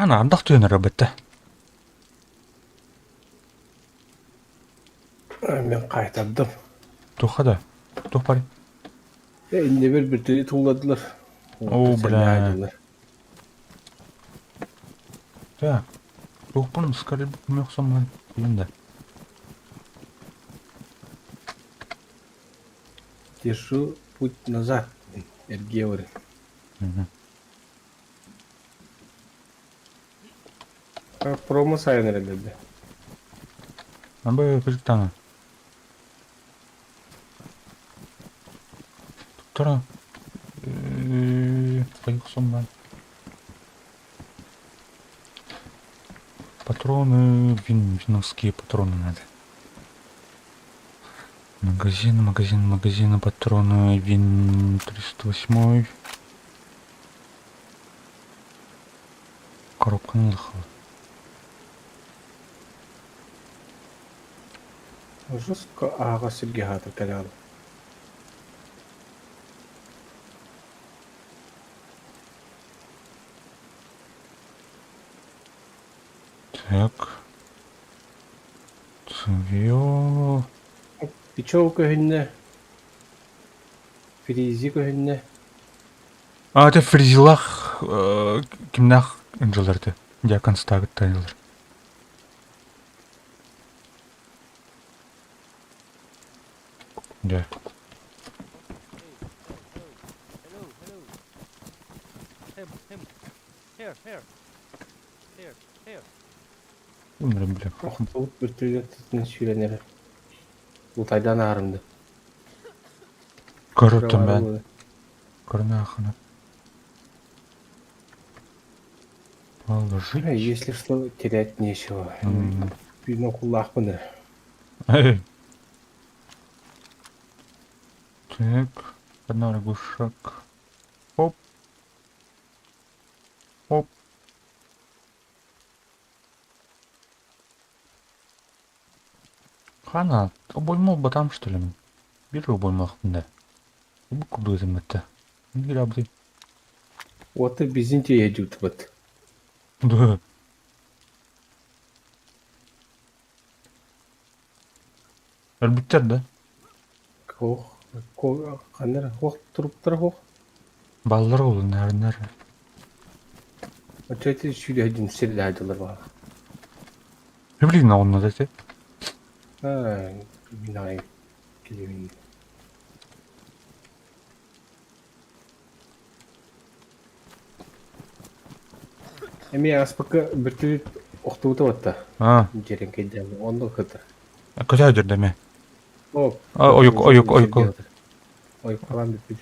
Ана ардах түһэн эрэр бэтэ. Мен қайтардым. Туохха да? Туох барый? Иннибэр бүтү тулладылар. О, бля. Так. Туохпун скорее мөхсөм да. Держу путь назад. Эргиэ Промо сайын эрэллэрдэ. Абы кырдьыктаана. Туттара хайыхсымман. Патроны, вин, виновские патроны надо. Магазин, магазин, магазин, патроны, вин 308. Коробканы ылыхал. Жестко ааҕа сиргэ аһаатар кэлэҕин. Так. Цвё. Пичоу көһүннэ, Фризи көһүннэ. А, это фризилах кимнах ынжылар это. Дьякон стагыттанылар. Да. Hello, hello. Him, him. Here, here. Here, here. Өмірім бля. Охтубут бүртүлэр сүүрэн эрэр. Утайдан аарымды. Көрөттüm ben. Көрнахана. Положить. Если что, терять нечего. Бинокуллаахпын эрэ. Эй. Так. Одна лягушек. Оп. Оп. Хана, обойму батам что ли? Бир обойму да. Бу кудузым это. Не грабли. Вот и безинти идут вот. Да. Өлбүттэр да? Ох, ханнар ох туруптар ох. Баллар ол нәрнер. Очети сүүрэ сирлээдилэр баар. Блин, онно да те. Аа, мин килибин. Эми аспакка бүртүлүт охтубута батта. А, Жерен кейдем онно кытыр. көтө жүрдеме. О, А, ойук, ойук, ойук. Ойук калан бүппүт.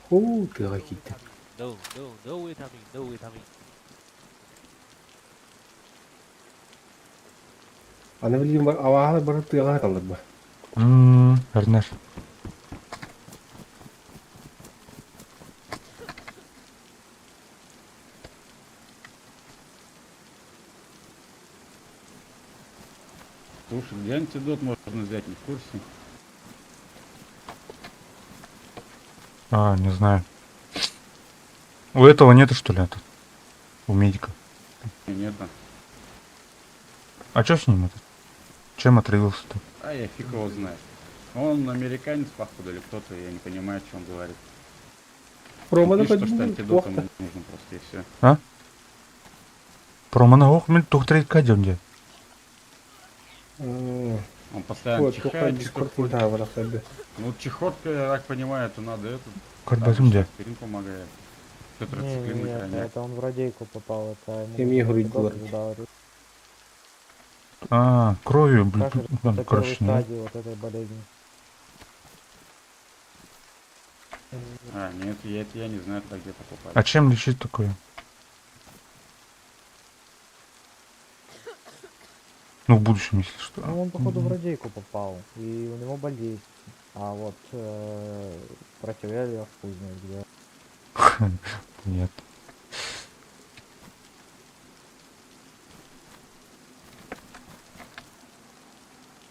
Хуу, тыга кийтти. No, no, no vitamin, no vitamin. Аны билигин бар аваала бары тыга талыр ба. Эрнер. Слушай, где антидот можно взять, не в курсе? А, не знаю. У этого нету, что ли, тут? У медика. Нет, да. А что с ним этот? Чем отравился-то? А я фиг его знает. Он американец, походу, или кто-то, я не понимаю, о чем говорит. Он Проманы пишет, что антидот ему плохо. нужен просто, и все. Промана ох, мен тухтрейка дёнде. Он постоянно Вот, чихает, Дискорд что-то да, барахтарды. Ну, чехотка, я так понимаю, это надо этот. Карбазым де. Аспирин помогает. Тетрациклин Не, не, на это, это он в радейку попал, это ему Эми антидот грудь дал. А, кровью, блин, Кашель там, это короче, первой не. стадии вот этой болезни. А, нет, я, это я не знаю, тогда где покупать. А чем лечить такое? Ну, в будущем, если что. Ну, он, походу, в радейку попал, и у него болезнь. А вот противоядие я хуй знает где. Нет.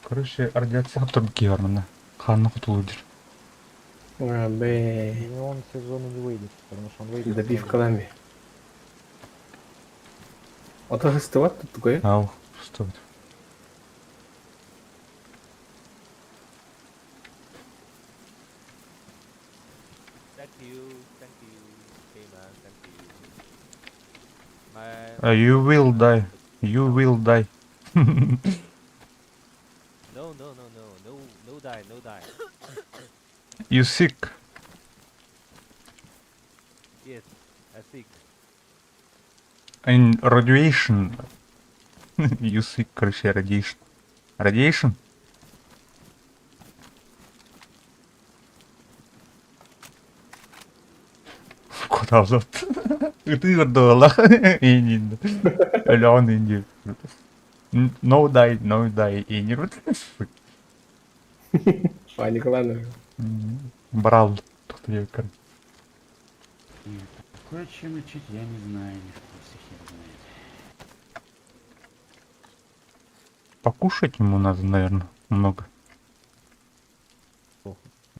Короче, радиация турбки гармана. Ханна хотулуу дир. А, б. И он в сезону не выйдет, потому что он выйдет сразу. Добивкалами. Ото хыстыбат туттугай. Ау, стоит. Thank you, thank you, hey man, thank you. My You will die. You will die. no no no no no no die no die. You sick. Yes, I sick. And radiation. You sick, короче, radiation. Radiation? Куда Ытыырдыалах инин. Өлөөн инди. No die, no die инир. Паникалан. Брал. Тут Нет, такое чем лечить, я не знаю, не в курсе, хер знает. Покушать ему надо, наверное, много.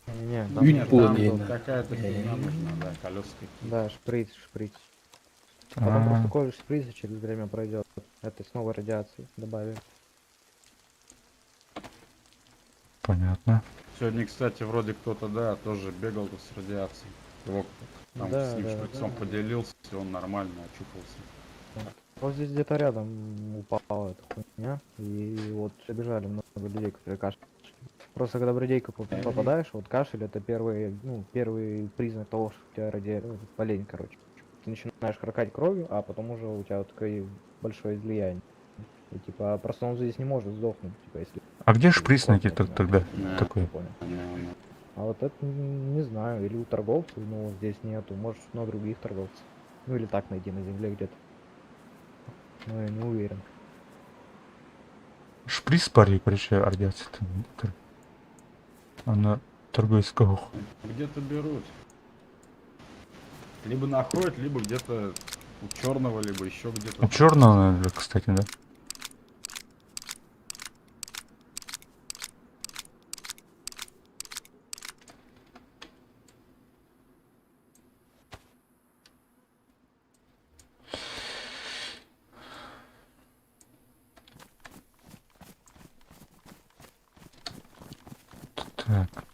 Не-не, там, Ють Нет, было там длинно. тут какая-то фигня нужна, да, колеса какие-то. да, шприц, шприц. Потом А, просто колешь шприц, и через время пройдет. Это снова радиации добавим. Понятно. Сегодня, кстати, вроде кто-то, да, тоже бегал тут с радиацией. Его кто-то там Да, с ним да, шприцом да. поделился, и он нормально очухался. Вот здесь где-то рядом упала эта хуйня, и вот бежали много людей, которые кашляли. Просто когда в радейку попадаешь, вот кашель это первый, ну, первый признак того, что у тебя ну, болезнь, короче. Ты начинаешь харкать кровью, а потом уже у тебя вот такое большое излияние. И типа просто он здесь не может сдохнуть, типа если А где шприц кровь найти нужна. тогда? Да. Такой. Я понял. Да, да. А вот это не знаю, или у торговцев, но здесь нету, может на других торговцев. Ну или так найти на земле где-то. Но я не уверен. Шприц пари, короче, радиация. Она торговец Где-то берут. Либо находят, либо где-то у черного, либо еще где-то. У черного, наверное, кстати, да? Так.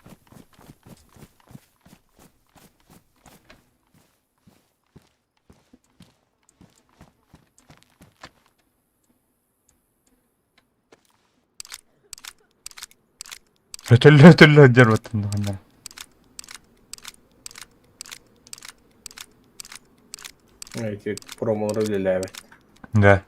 Өтөллө дербаттын да. Эти промолары үлелээбэт. Да.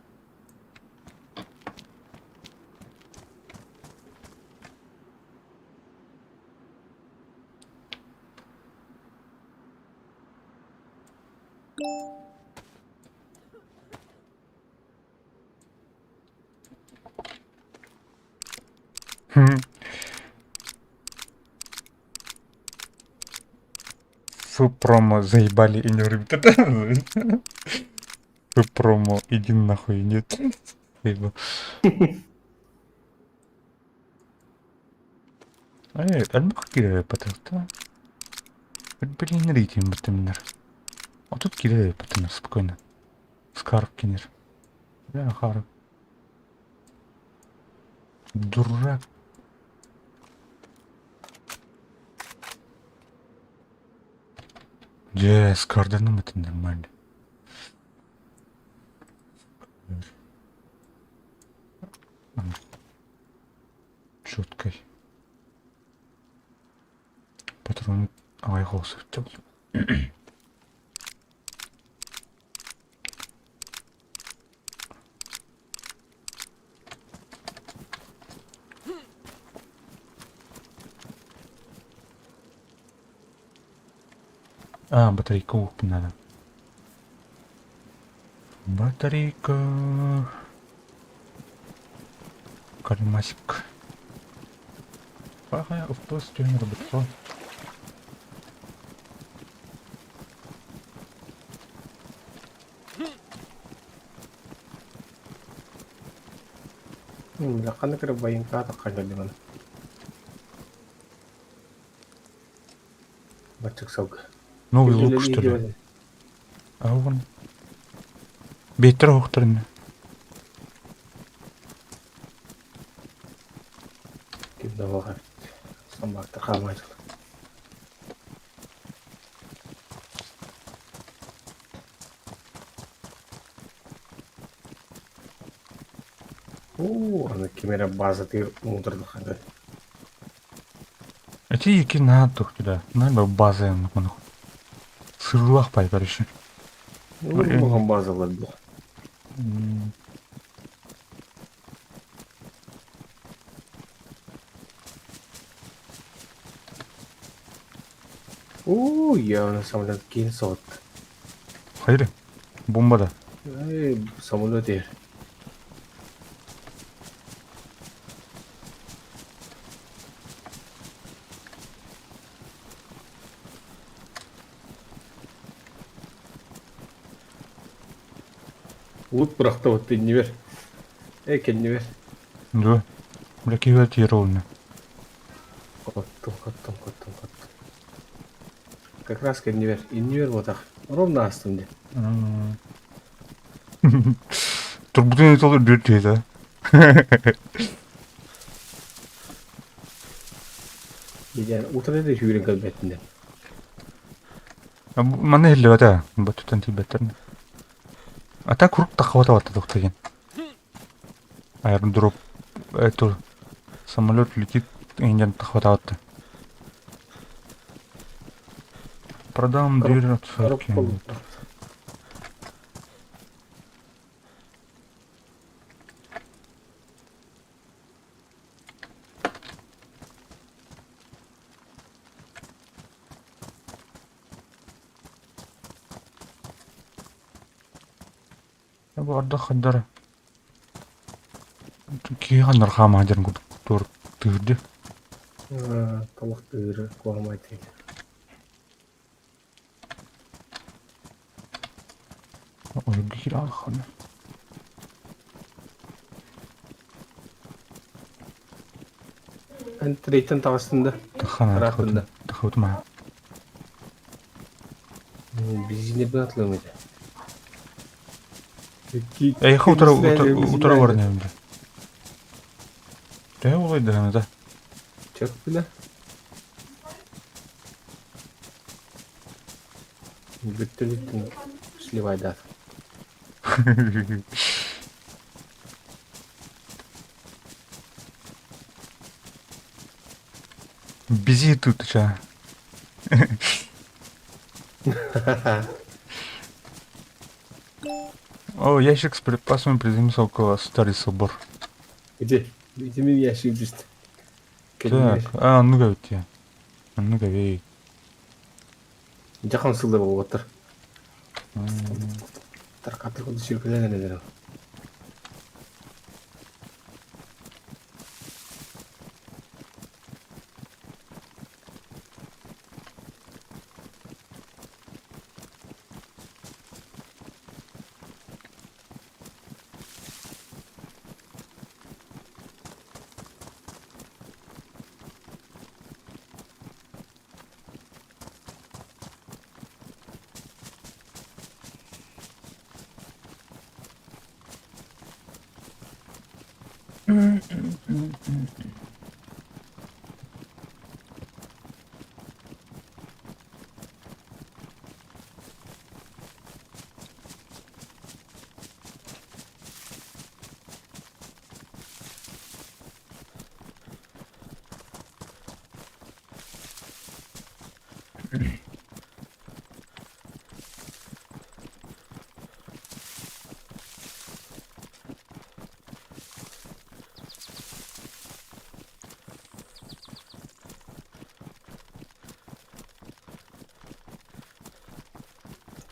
Хм. Фу, промо, заебали и не рыб. Фу, промо, иди нахуй, нет. Заебал. Эй, элбэх киирэр патыхта. Блин, рейтинг бутымнар. А тут киирэр патымнар, спокойно. Скарп кинер. Бля, хар. Дурак. Где скарданым это нормально. Четкой. Патрон. Ай, голосу. А, батарейка ух, надо. Батарейка. Калимасик. Ага, в не работает. Бля, ханна кыры байынка таққа келді мана. Баччык сылгы. Новый лук, что ли? А вон. Бэттэр оһохторун. Ким да баҕар. Самбаактар хаамаачылар. Уу, аны ким эрэ базатыгар муутардаххына. Эти iki наһаа тохтуда. Наһаа база оннук. Сырлах пай короче. Улахан базалар дуо? Уу, я самолет киин соҕутта. Хайыр. Бомба да. Эй, самолет иһэр. Лут бырахтабыт иннибэр. Э, кэннибэр. Да. Бля, киһи тиэр олуна. Хоттум, хоттум, хоттум, хоттум. Как раз кэннибэр. Иннибэр буотах. Ровно астым дии. Турбутун толор дүрт тиһэ. Дьэ, утары да сүүрэн кэлбэттинэр. Манна иһиллибэтэ. Бөттүттэн тиийбэттэр. А так куруук таххабата батта тохтоген. Аэродроп это самолет летит индиан таххабата. Продам дверь от Коробка Бу ардах хаддара. Киһи ханнар хаама дьэн курдук туор тыырды. Талах тыыры куһамай тыыр. Ой, киһи алхана. Эн трейтен таҕыстын да? Тахана Ырааттын да? тахабытым. Бензинербин атылыам этэ. Эйиэхэ утары утары баран иһэбин дии. Төһө улайдаһына да? Чөк билэ. Бүттүн бүттүн сливайдаат. Бизи тут ча. О, ящик с припасами приземлился около старый собор. Где? Где мин ящик түстэ. Так, а, ну-ка ведь. Ну-ка, вей. Дьахан сыллар буолбаттар. Таркаттар курдук сүркүлэн эрэлэр.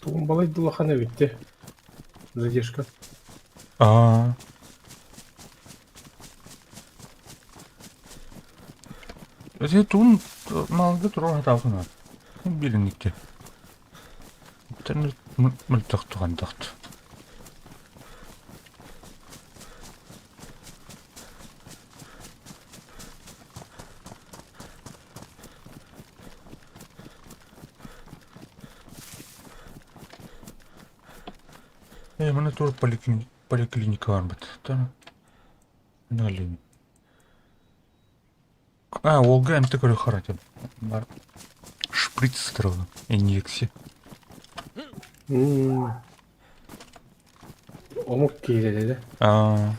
Тугун балай да улахан эбит дии. Задержка. Аа. Эти туун малга туруор хатаабытын билинникте. Мөлтөх тугандахт. Ээ, манна туох поликлиника барбыт. А, уолга эмтэ көрө харатым. Бар шприц сытырылын, инъекция. Омук киирэлэрэ. Аа.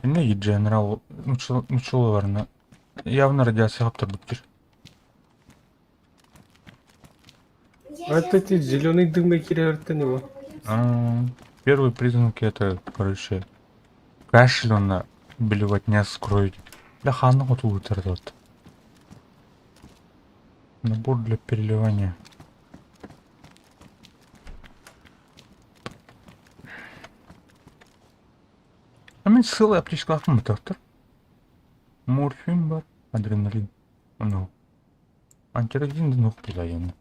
Не генерал нучуларына явно радиация хаптырбыттыр. А это эти зеленый дымный киирэртэн его. Первые признаки это, короче, кашель он блевотня с кровью. Для хана вот вот. Набор для переливания. А мен сылы аптечкалаахпын доктор. Морфин бар, адреналин. Ну. Антирадин нух пилайын.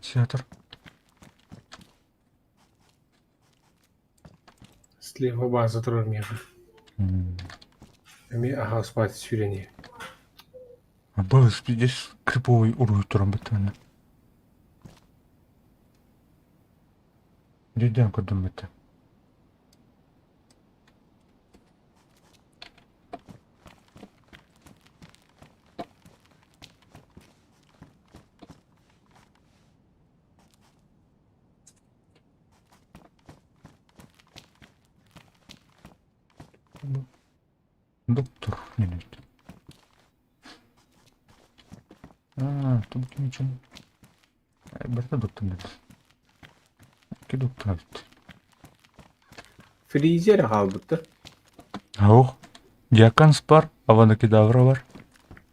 Театр. Слева база турар миэхэ. Эмиэ аһаҕас сүүрэниэ. Был здесь криповый уруй туран бытыны. Дүйден көрдüm бітті. Доктор, не нет. А, тут ничего. Барта доктор нет. Ки доктор эбит. Фризер хаалбыттар. Ох, Диаканс бар, Авада Кедавра бар.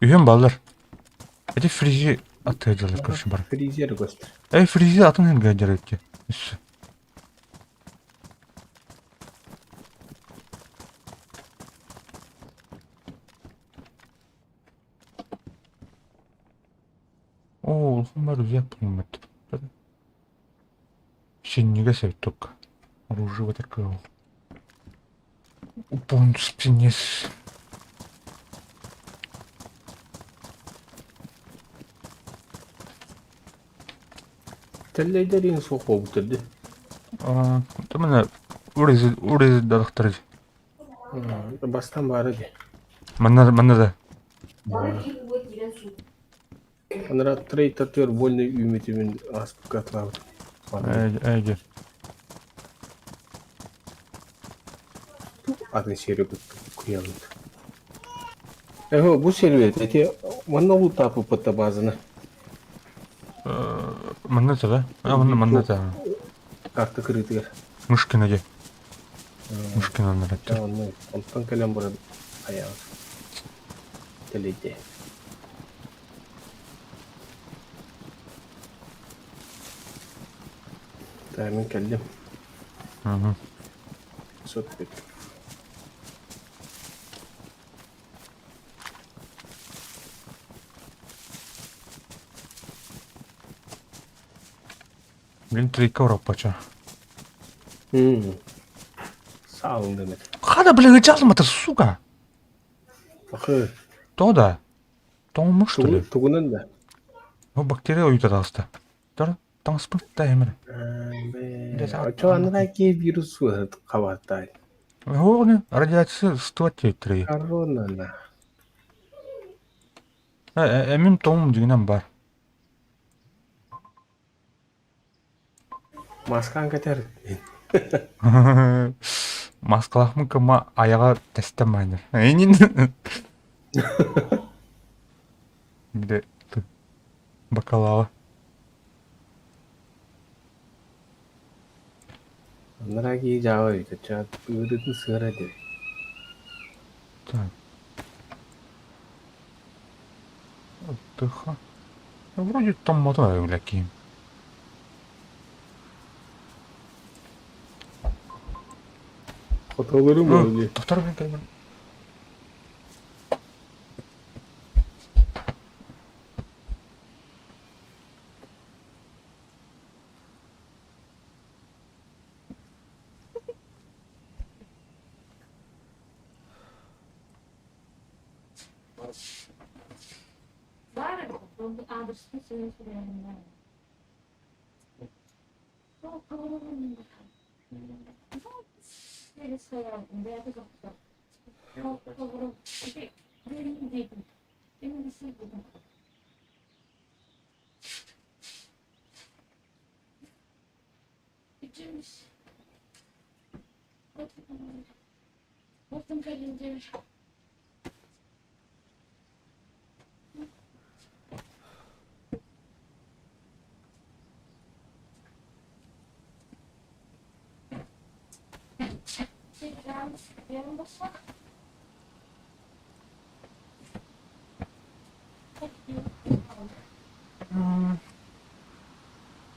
Үһүн баллар. Эти фризи атыдылар, короче, бар. Фризер көстөр. Эй, фризи атын херге дерекке. Үссө. Оо, улахан бар үзэк булмат. Синнигэ сөп только. Оружие вот такое. Упон спинес. Тэллэйдэрин суох буолбуттар дии. Аа, тымына урези урези дарахтар. Бастан баара дии. Манна манна да. Анара трейд татыр вольный үмүтүмүн ааспыкка атылаабыт. Эй, эй. Атын сири куябыт. Эго бу сервер эти манна улутаапыппыт базаны. Манна да? А, манна манна да. Карта кырыытыгар. Мышкина де. Мышкина нараттар. Онну онтон кэлэн баран айаабыт. Тэлэйде. Та мин кэллим. Угу. Сот бит. Блин, тройка ураппача. Саалын дэмэт. Хада, блин, ычалмата, сука! Ахы. То да. Тоңмуш, что ли? Тугунан да. Ну, бактерия уйда таста. Тар, таҥаспыт да эмэр. Очо анараки вирус хабатай. Оҕону радиация сытыат диэбиттэрэ. Корона на. Эмим тоҥум дьиҥинэн баар. Маскаан кэтэр. Маскалаахмын кыма айаҕа тэстэн баанньар. Эйнин. Бile бакалава. Анараки жаба эбит. Ча ыырытын сыара дири. Так. Тыха. Вроде там мотор бля ким. Хотолорум ол дии. Доктор блин кэлбин.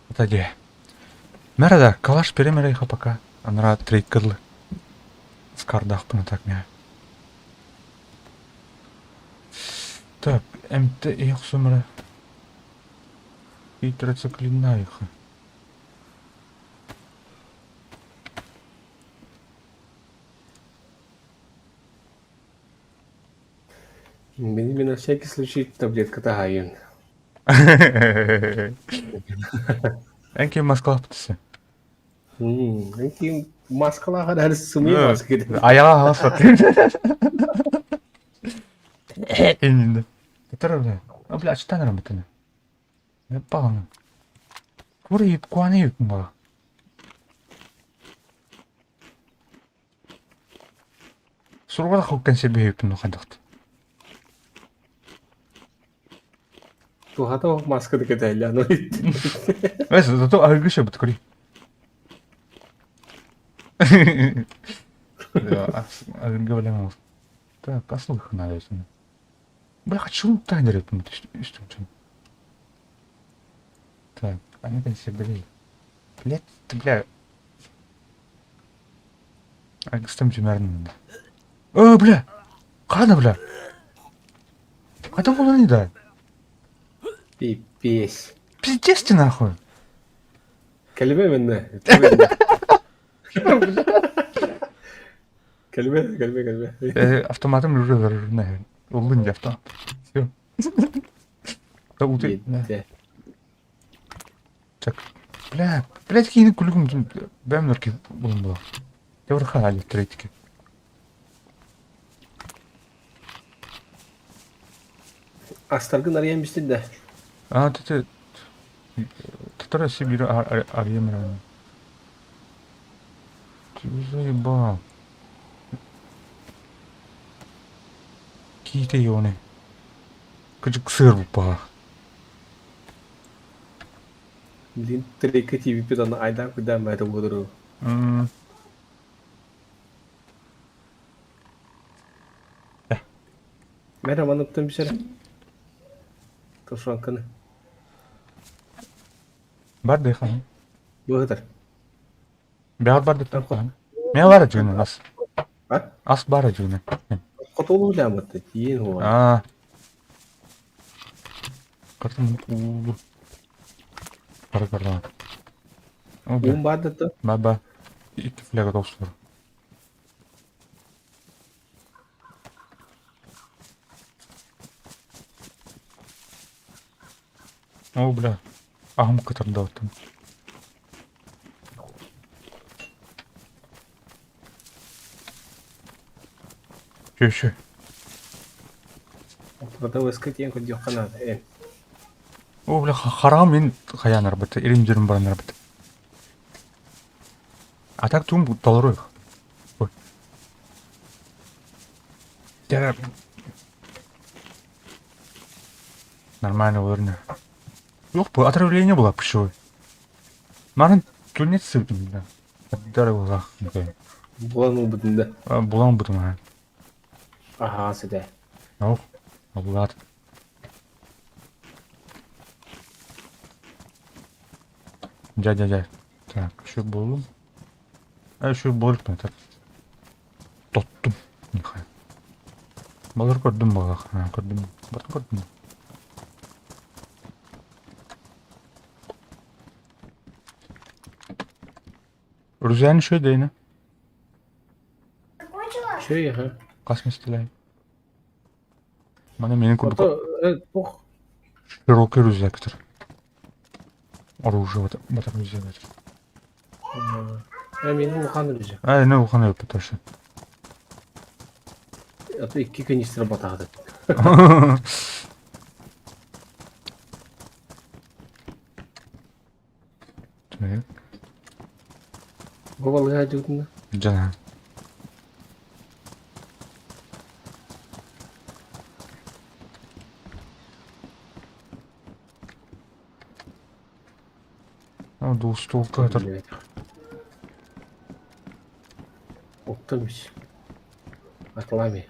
Это где? Мэра да, калаш перемерейха пока. Анара трейкырлы. Скардахпына так мя. Так, МТ их сумра. И троциклина их. Мин на всякий случай таблетка таһайын. Эн ким маскалаах бутысы? Эн ким маскалааҕар эр сымыйа маска Аяға хаалсат. Иннинде. Тетер бля. А бля, ачтан работаны. Не паганы. Кура ип куаны ип ба. Сургада хоккан себе ип ну хадахт. Туһата масканы кэтэллэ аны Эс, зато агыша буткури. Агырга билем. Так, асылых надо. Бля, хочу тайнер это Так, они там все были. Блять, ты, бля. Агыстым жумәрін. О, бля! Қана, бля? Қайда болған еді? Пипец. Пиздец ты нахуй. Кэлбэ мэннэ. Кэлбэ, кэлбэ, кэлбэ. Автоматом уже заряжена. Улын автомат. Все. Да уты. Так, бля, блядь, кейini күлігім бәм нұрки бұлын бұла. Еврхан али третьки. Астаргын арыйан бистин да. А, ты Татара Сибирь Арьемран. Ты заебал. Киите ёны. Кыжык сыр бупа. Блин, трека TV педан айдан кудан бәді отыру. Мәрі маныптан бішәрі. Тушанканы. Бар дыхан. Бұғыдар. Бяр бар деп хан. Мен бар жүгіне ас. А? Ас бар жүгіне. Хотолу лямытты, тиен хуа. А. Картым улу. Бар бар. Ун барды Ба ба. Икки фляга толсур. О, бля. Ағым кытырда оттым. Еще, еще. Продавай тиен күн диохана. О, бля, харам мен хаян арбаты, ирим жерім баран арбаты. А так тум толору их. Ой. Нормально уверенно. Yok bu отравление было пищевое. Марын тунец сыптым да. Дары була. Булан ул бутында. Булан бутым ha. Ага, сиде. Yok. Булат. Дядя, дядя. Так, şu buldum. А şu болуп так. Тоттум. Нихай. Балар көрдүм бага. Көрдүм. Бар көрдүм. Рузян еще дейна. Чөй, ага. Касместилей. Мана мени курдук. Ото, тух. Широкий рюкзактар. Оружие батар рюкзак. Э, мин улахан рюкзак. А, не улахан эбит точно. А то икки канистра батаҕыт. Так. Бу балыга дьутуна. Дьана. Ну, двустолка это. Оттамис. Атлами.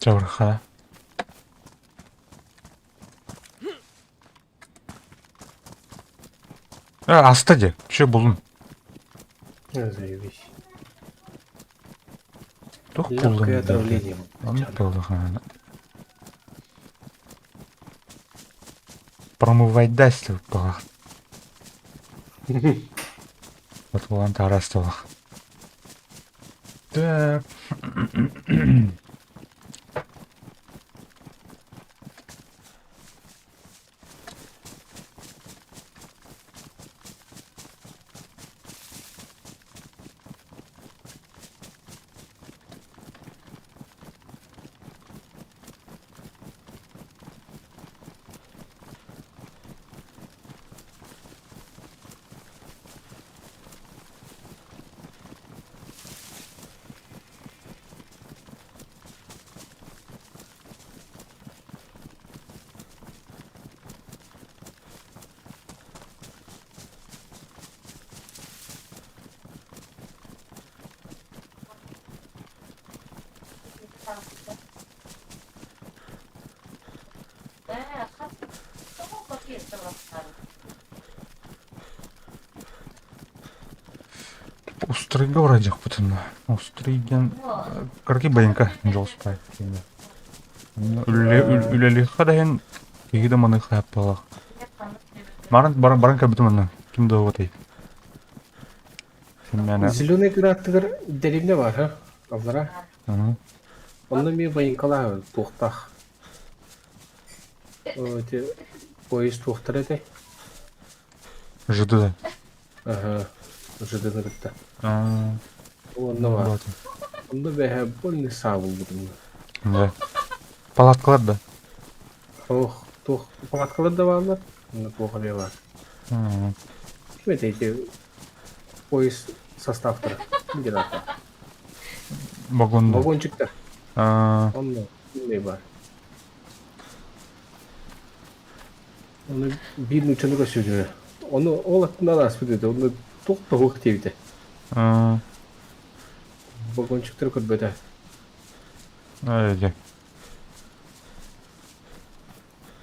Чабырха. А, аста де. Че булун? Заебись. Тух булдun? Легкое отравление. Оннук буоллаҕына. Промывайдайство буоллах. Вот буолан тараастылах. Так. Устройга барадьахпытына. Устройган кыргый байыҥка дьолуспай. Үлэлиэххэ да иһин киһи да маны хааппалаах. Баран баран баран кэлбитим онно. Ким да уотай. Сэммээнэ. Зеленый граттыгар дэриэбинэ баар, ха? Аллара. Онно эмиэ байыҥкалаах туохтаах. Ити поезд туохтара этэй? ЖД. Аһа, ЖД-ны кытта. Онно баар. Онно бэһэ больный саа булбутум. Да. Палаткалар да? Ох, туох палаткалар да бааллар. Онно туох эмиэ баар. Ким этэй ити поезд составтара? Ким аата? Вагон. Вагончиктар. Онно кимнэй баар. Ону биир нууччаны көрсүбүтүм. Ону ол аттынан ааспыт этэ. Онно туох да суох диэбитэ. Вагончиктары көрбөтө. Ээ,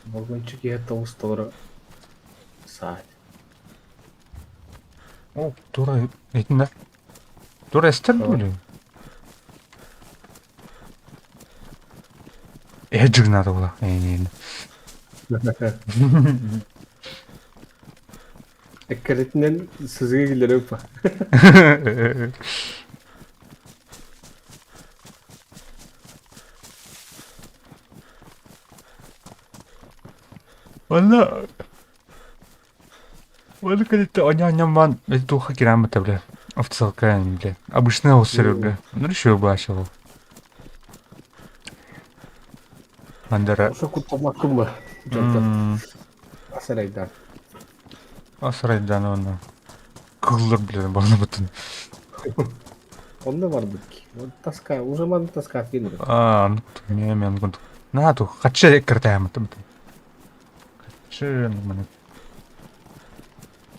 Вагончик иһэ тоҕус толору саат. О, тура итиннэ. Тура эстэр дуо? Эһэ дьыгнаата була. Эйин. Эккирэтинэн сызыга киллэрэ уппа. Онно Оны кэлитте оньо-оньоммон туохха кирээн бля официалка бля обычный оҕус бля ну еще баачал Андара Ошо куттаммаккын ба дьонтон асарайдаан. Асарайдаан уонна кыллар бля балнабытын. Онно барбыт ки. Тоска, уже маны тоска кинер. Аа, не мен кунтук. На ту, хачы кыртаамытым. Хачы маны.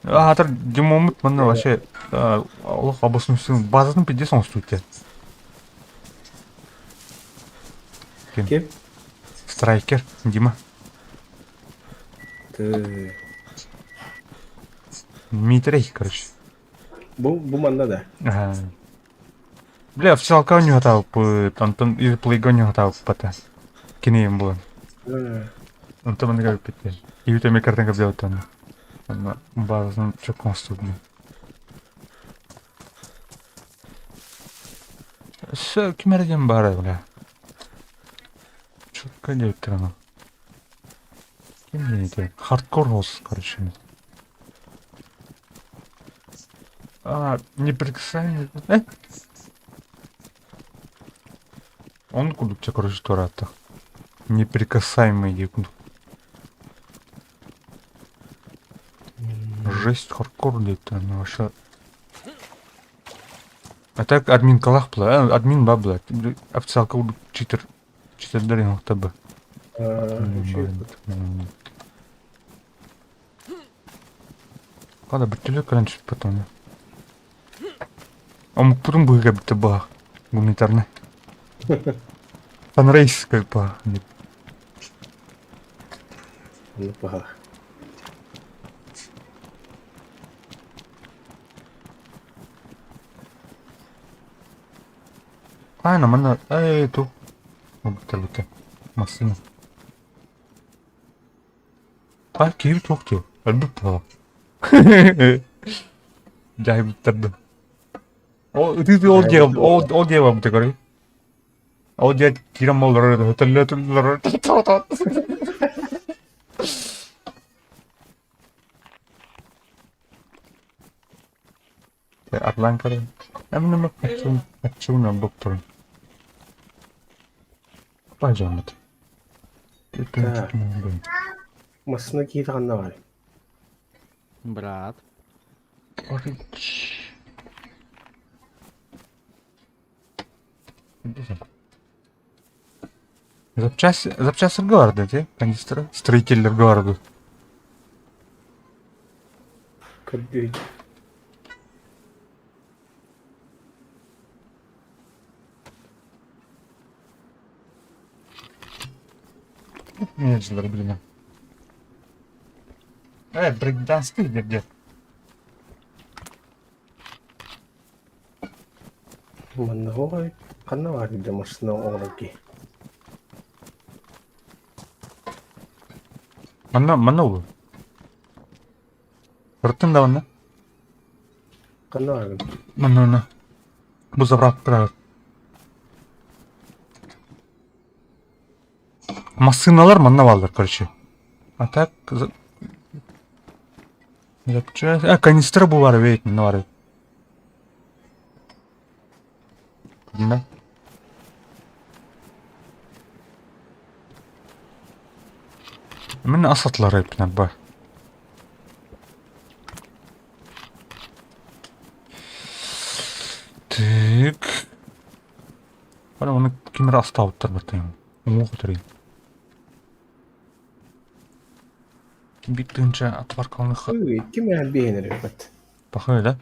Аатар Димоммут манна вообще олох обоснуйсын базатын пиздец оҥостубут диэн. Ким? Ким? Страйкер Дима. Ты... Дмитрий, короче. Бу, бу манна да. Ага. Бля, официалка ньуһатаабыппыт, онтон плейга ньуһатаабыппата. Киниим буолан. Онтон маннык эбиппит диэн. Киһи эмиэ картан кэбдээбит. Онно базатын чөккө оҥостубут. Өссө ким эрэ диэн баара бля. Чөккө диэбиттэр ону. Ким диэн этэ? Хардкор host, короче. А, неприкасаемый. Э? Он курдук чэ короче туораатта. Неприкасаемый диye курдук. Жесть хардкор диэттэр ну вообще. А так админкалаах была, админ ба была. Официалка курдук читер читердер иһохта Хада бөртөлүөт кэлэн түспэт ону. Омукпутун быһыыга эбитэ баах. Гуманитарнай. Санрейс как баах. Оннук баһаах. Аана манна эй ту. Бутта Массыына. А киһи туох диэ? Өлбүт буолуо. Дьаһайбыттар да. Ол ытыы ол диэ ол ол диэ барбыта көрүй. Ол диэ киирэн олорор өтөллө Атлаан көрөн. Эмнеме хаччын хаччын буктурун. Пажамыт. Так. Массыына киһитэ ханна баарый? Брат. Запчасть, запчастьларга барды ти, канистра, строительлерге барды. Көрдүү. Менеджерлер билимем. Э, брейкданский где? Манна оҕой ханна баар дии массыына оҥорор киһи? Манна, манна ол. Ырыттын да манна. Ханна бааргын? Манна, манна. Бу заправка Массыыналар манна бааллар, короче. А так... Запчасть... А, канистра бу баар эбит, манна баар эбит. Да. Мин асатлар эбит бар. Так. Бары оны ким эрэ астаабыттар бартайым. Уҥуох өтөрүй. Биир тыһыынча отваркаланых Ой, ким эрэ биһин эрэ бат. Пахай да?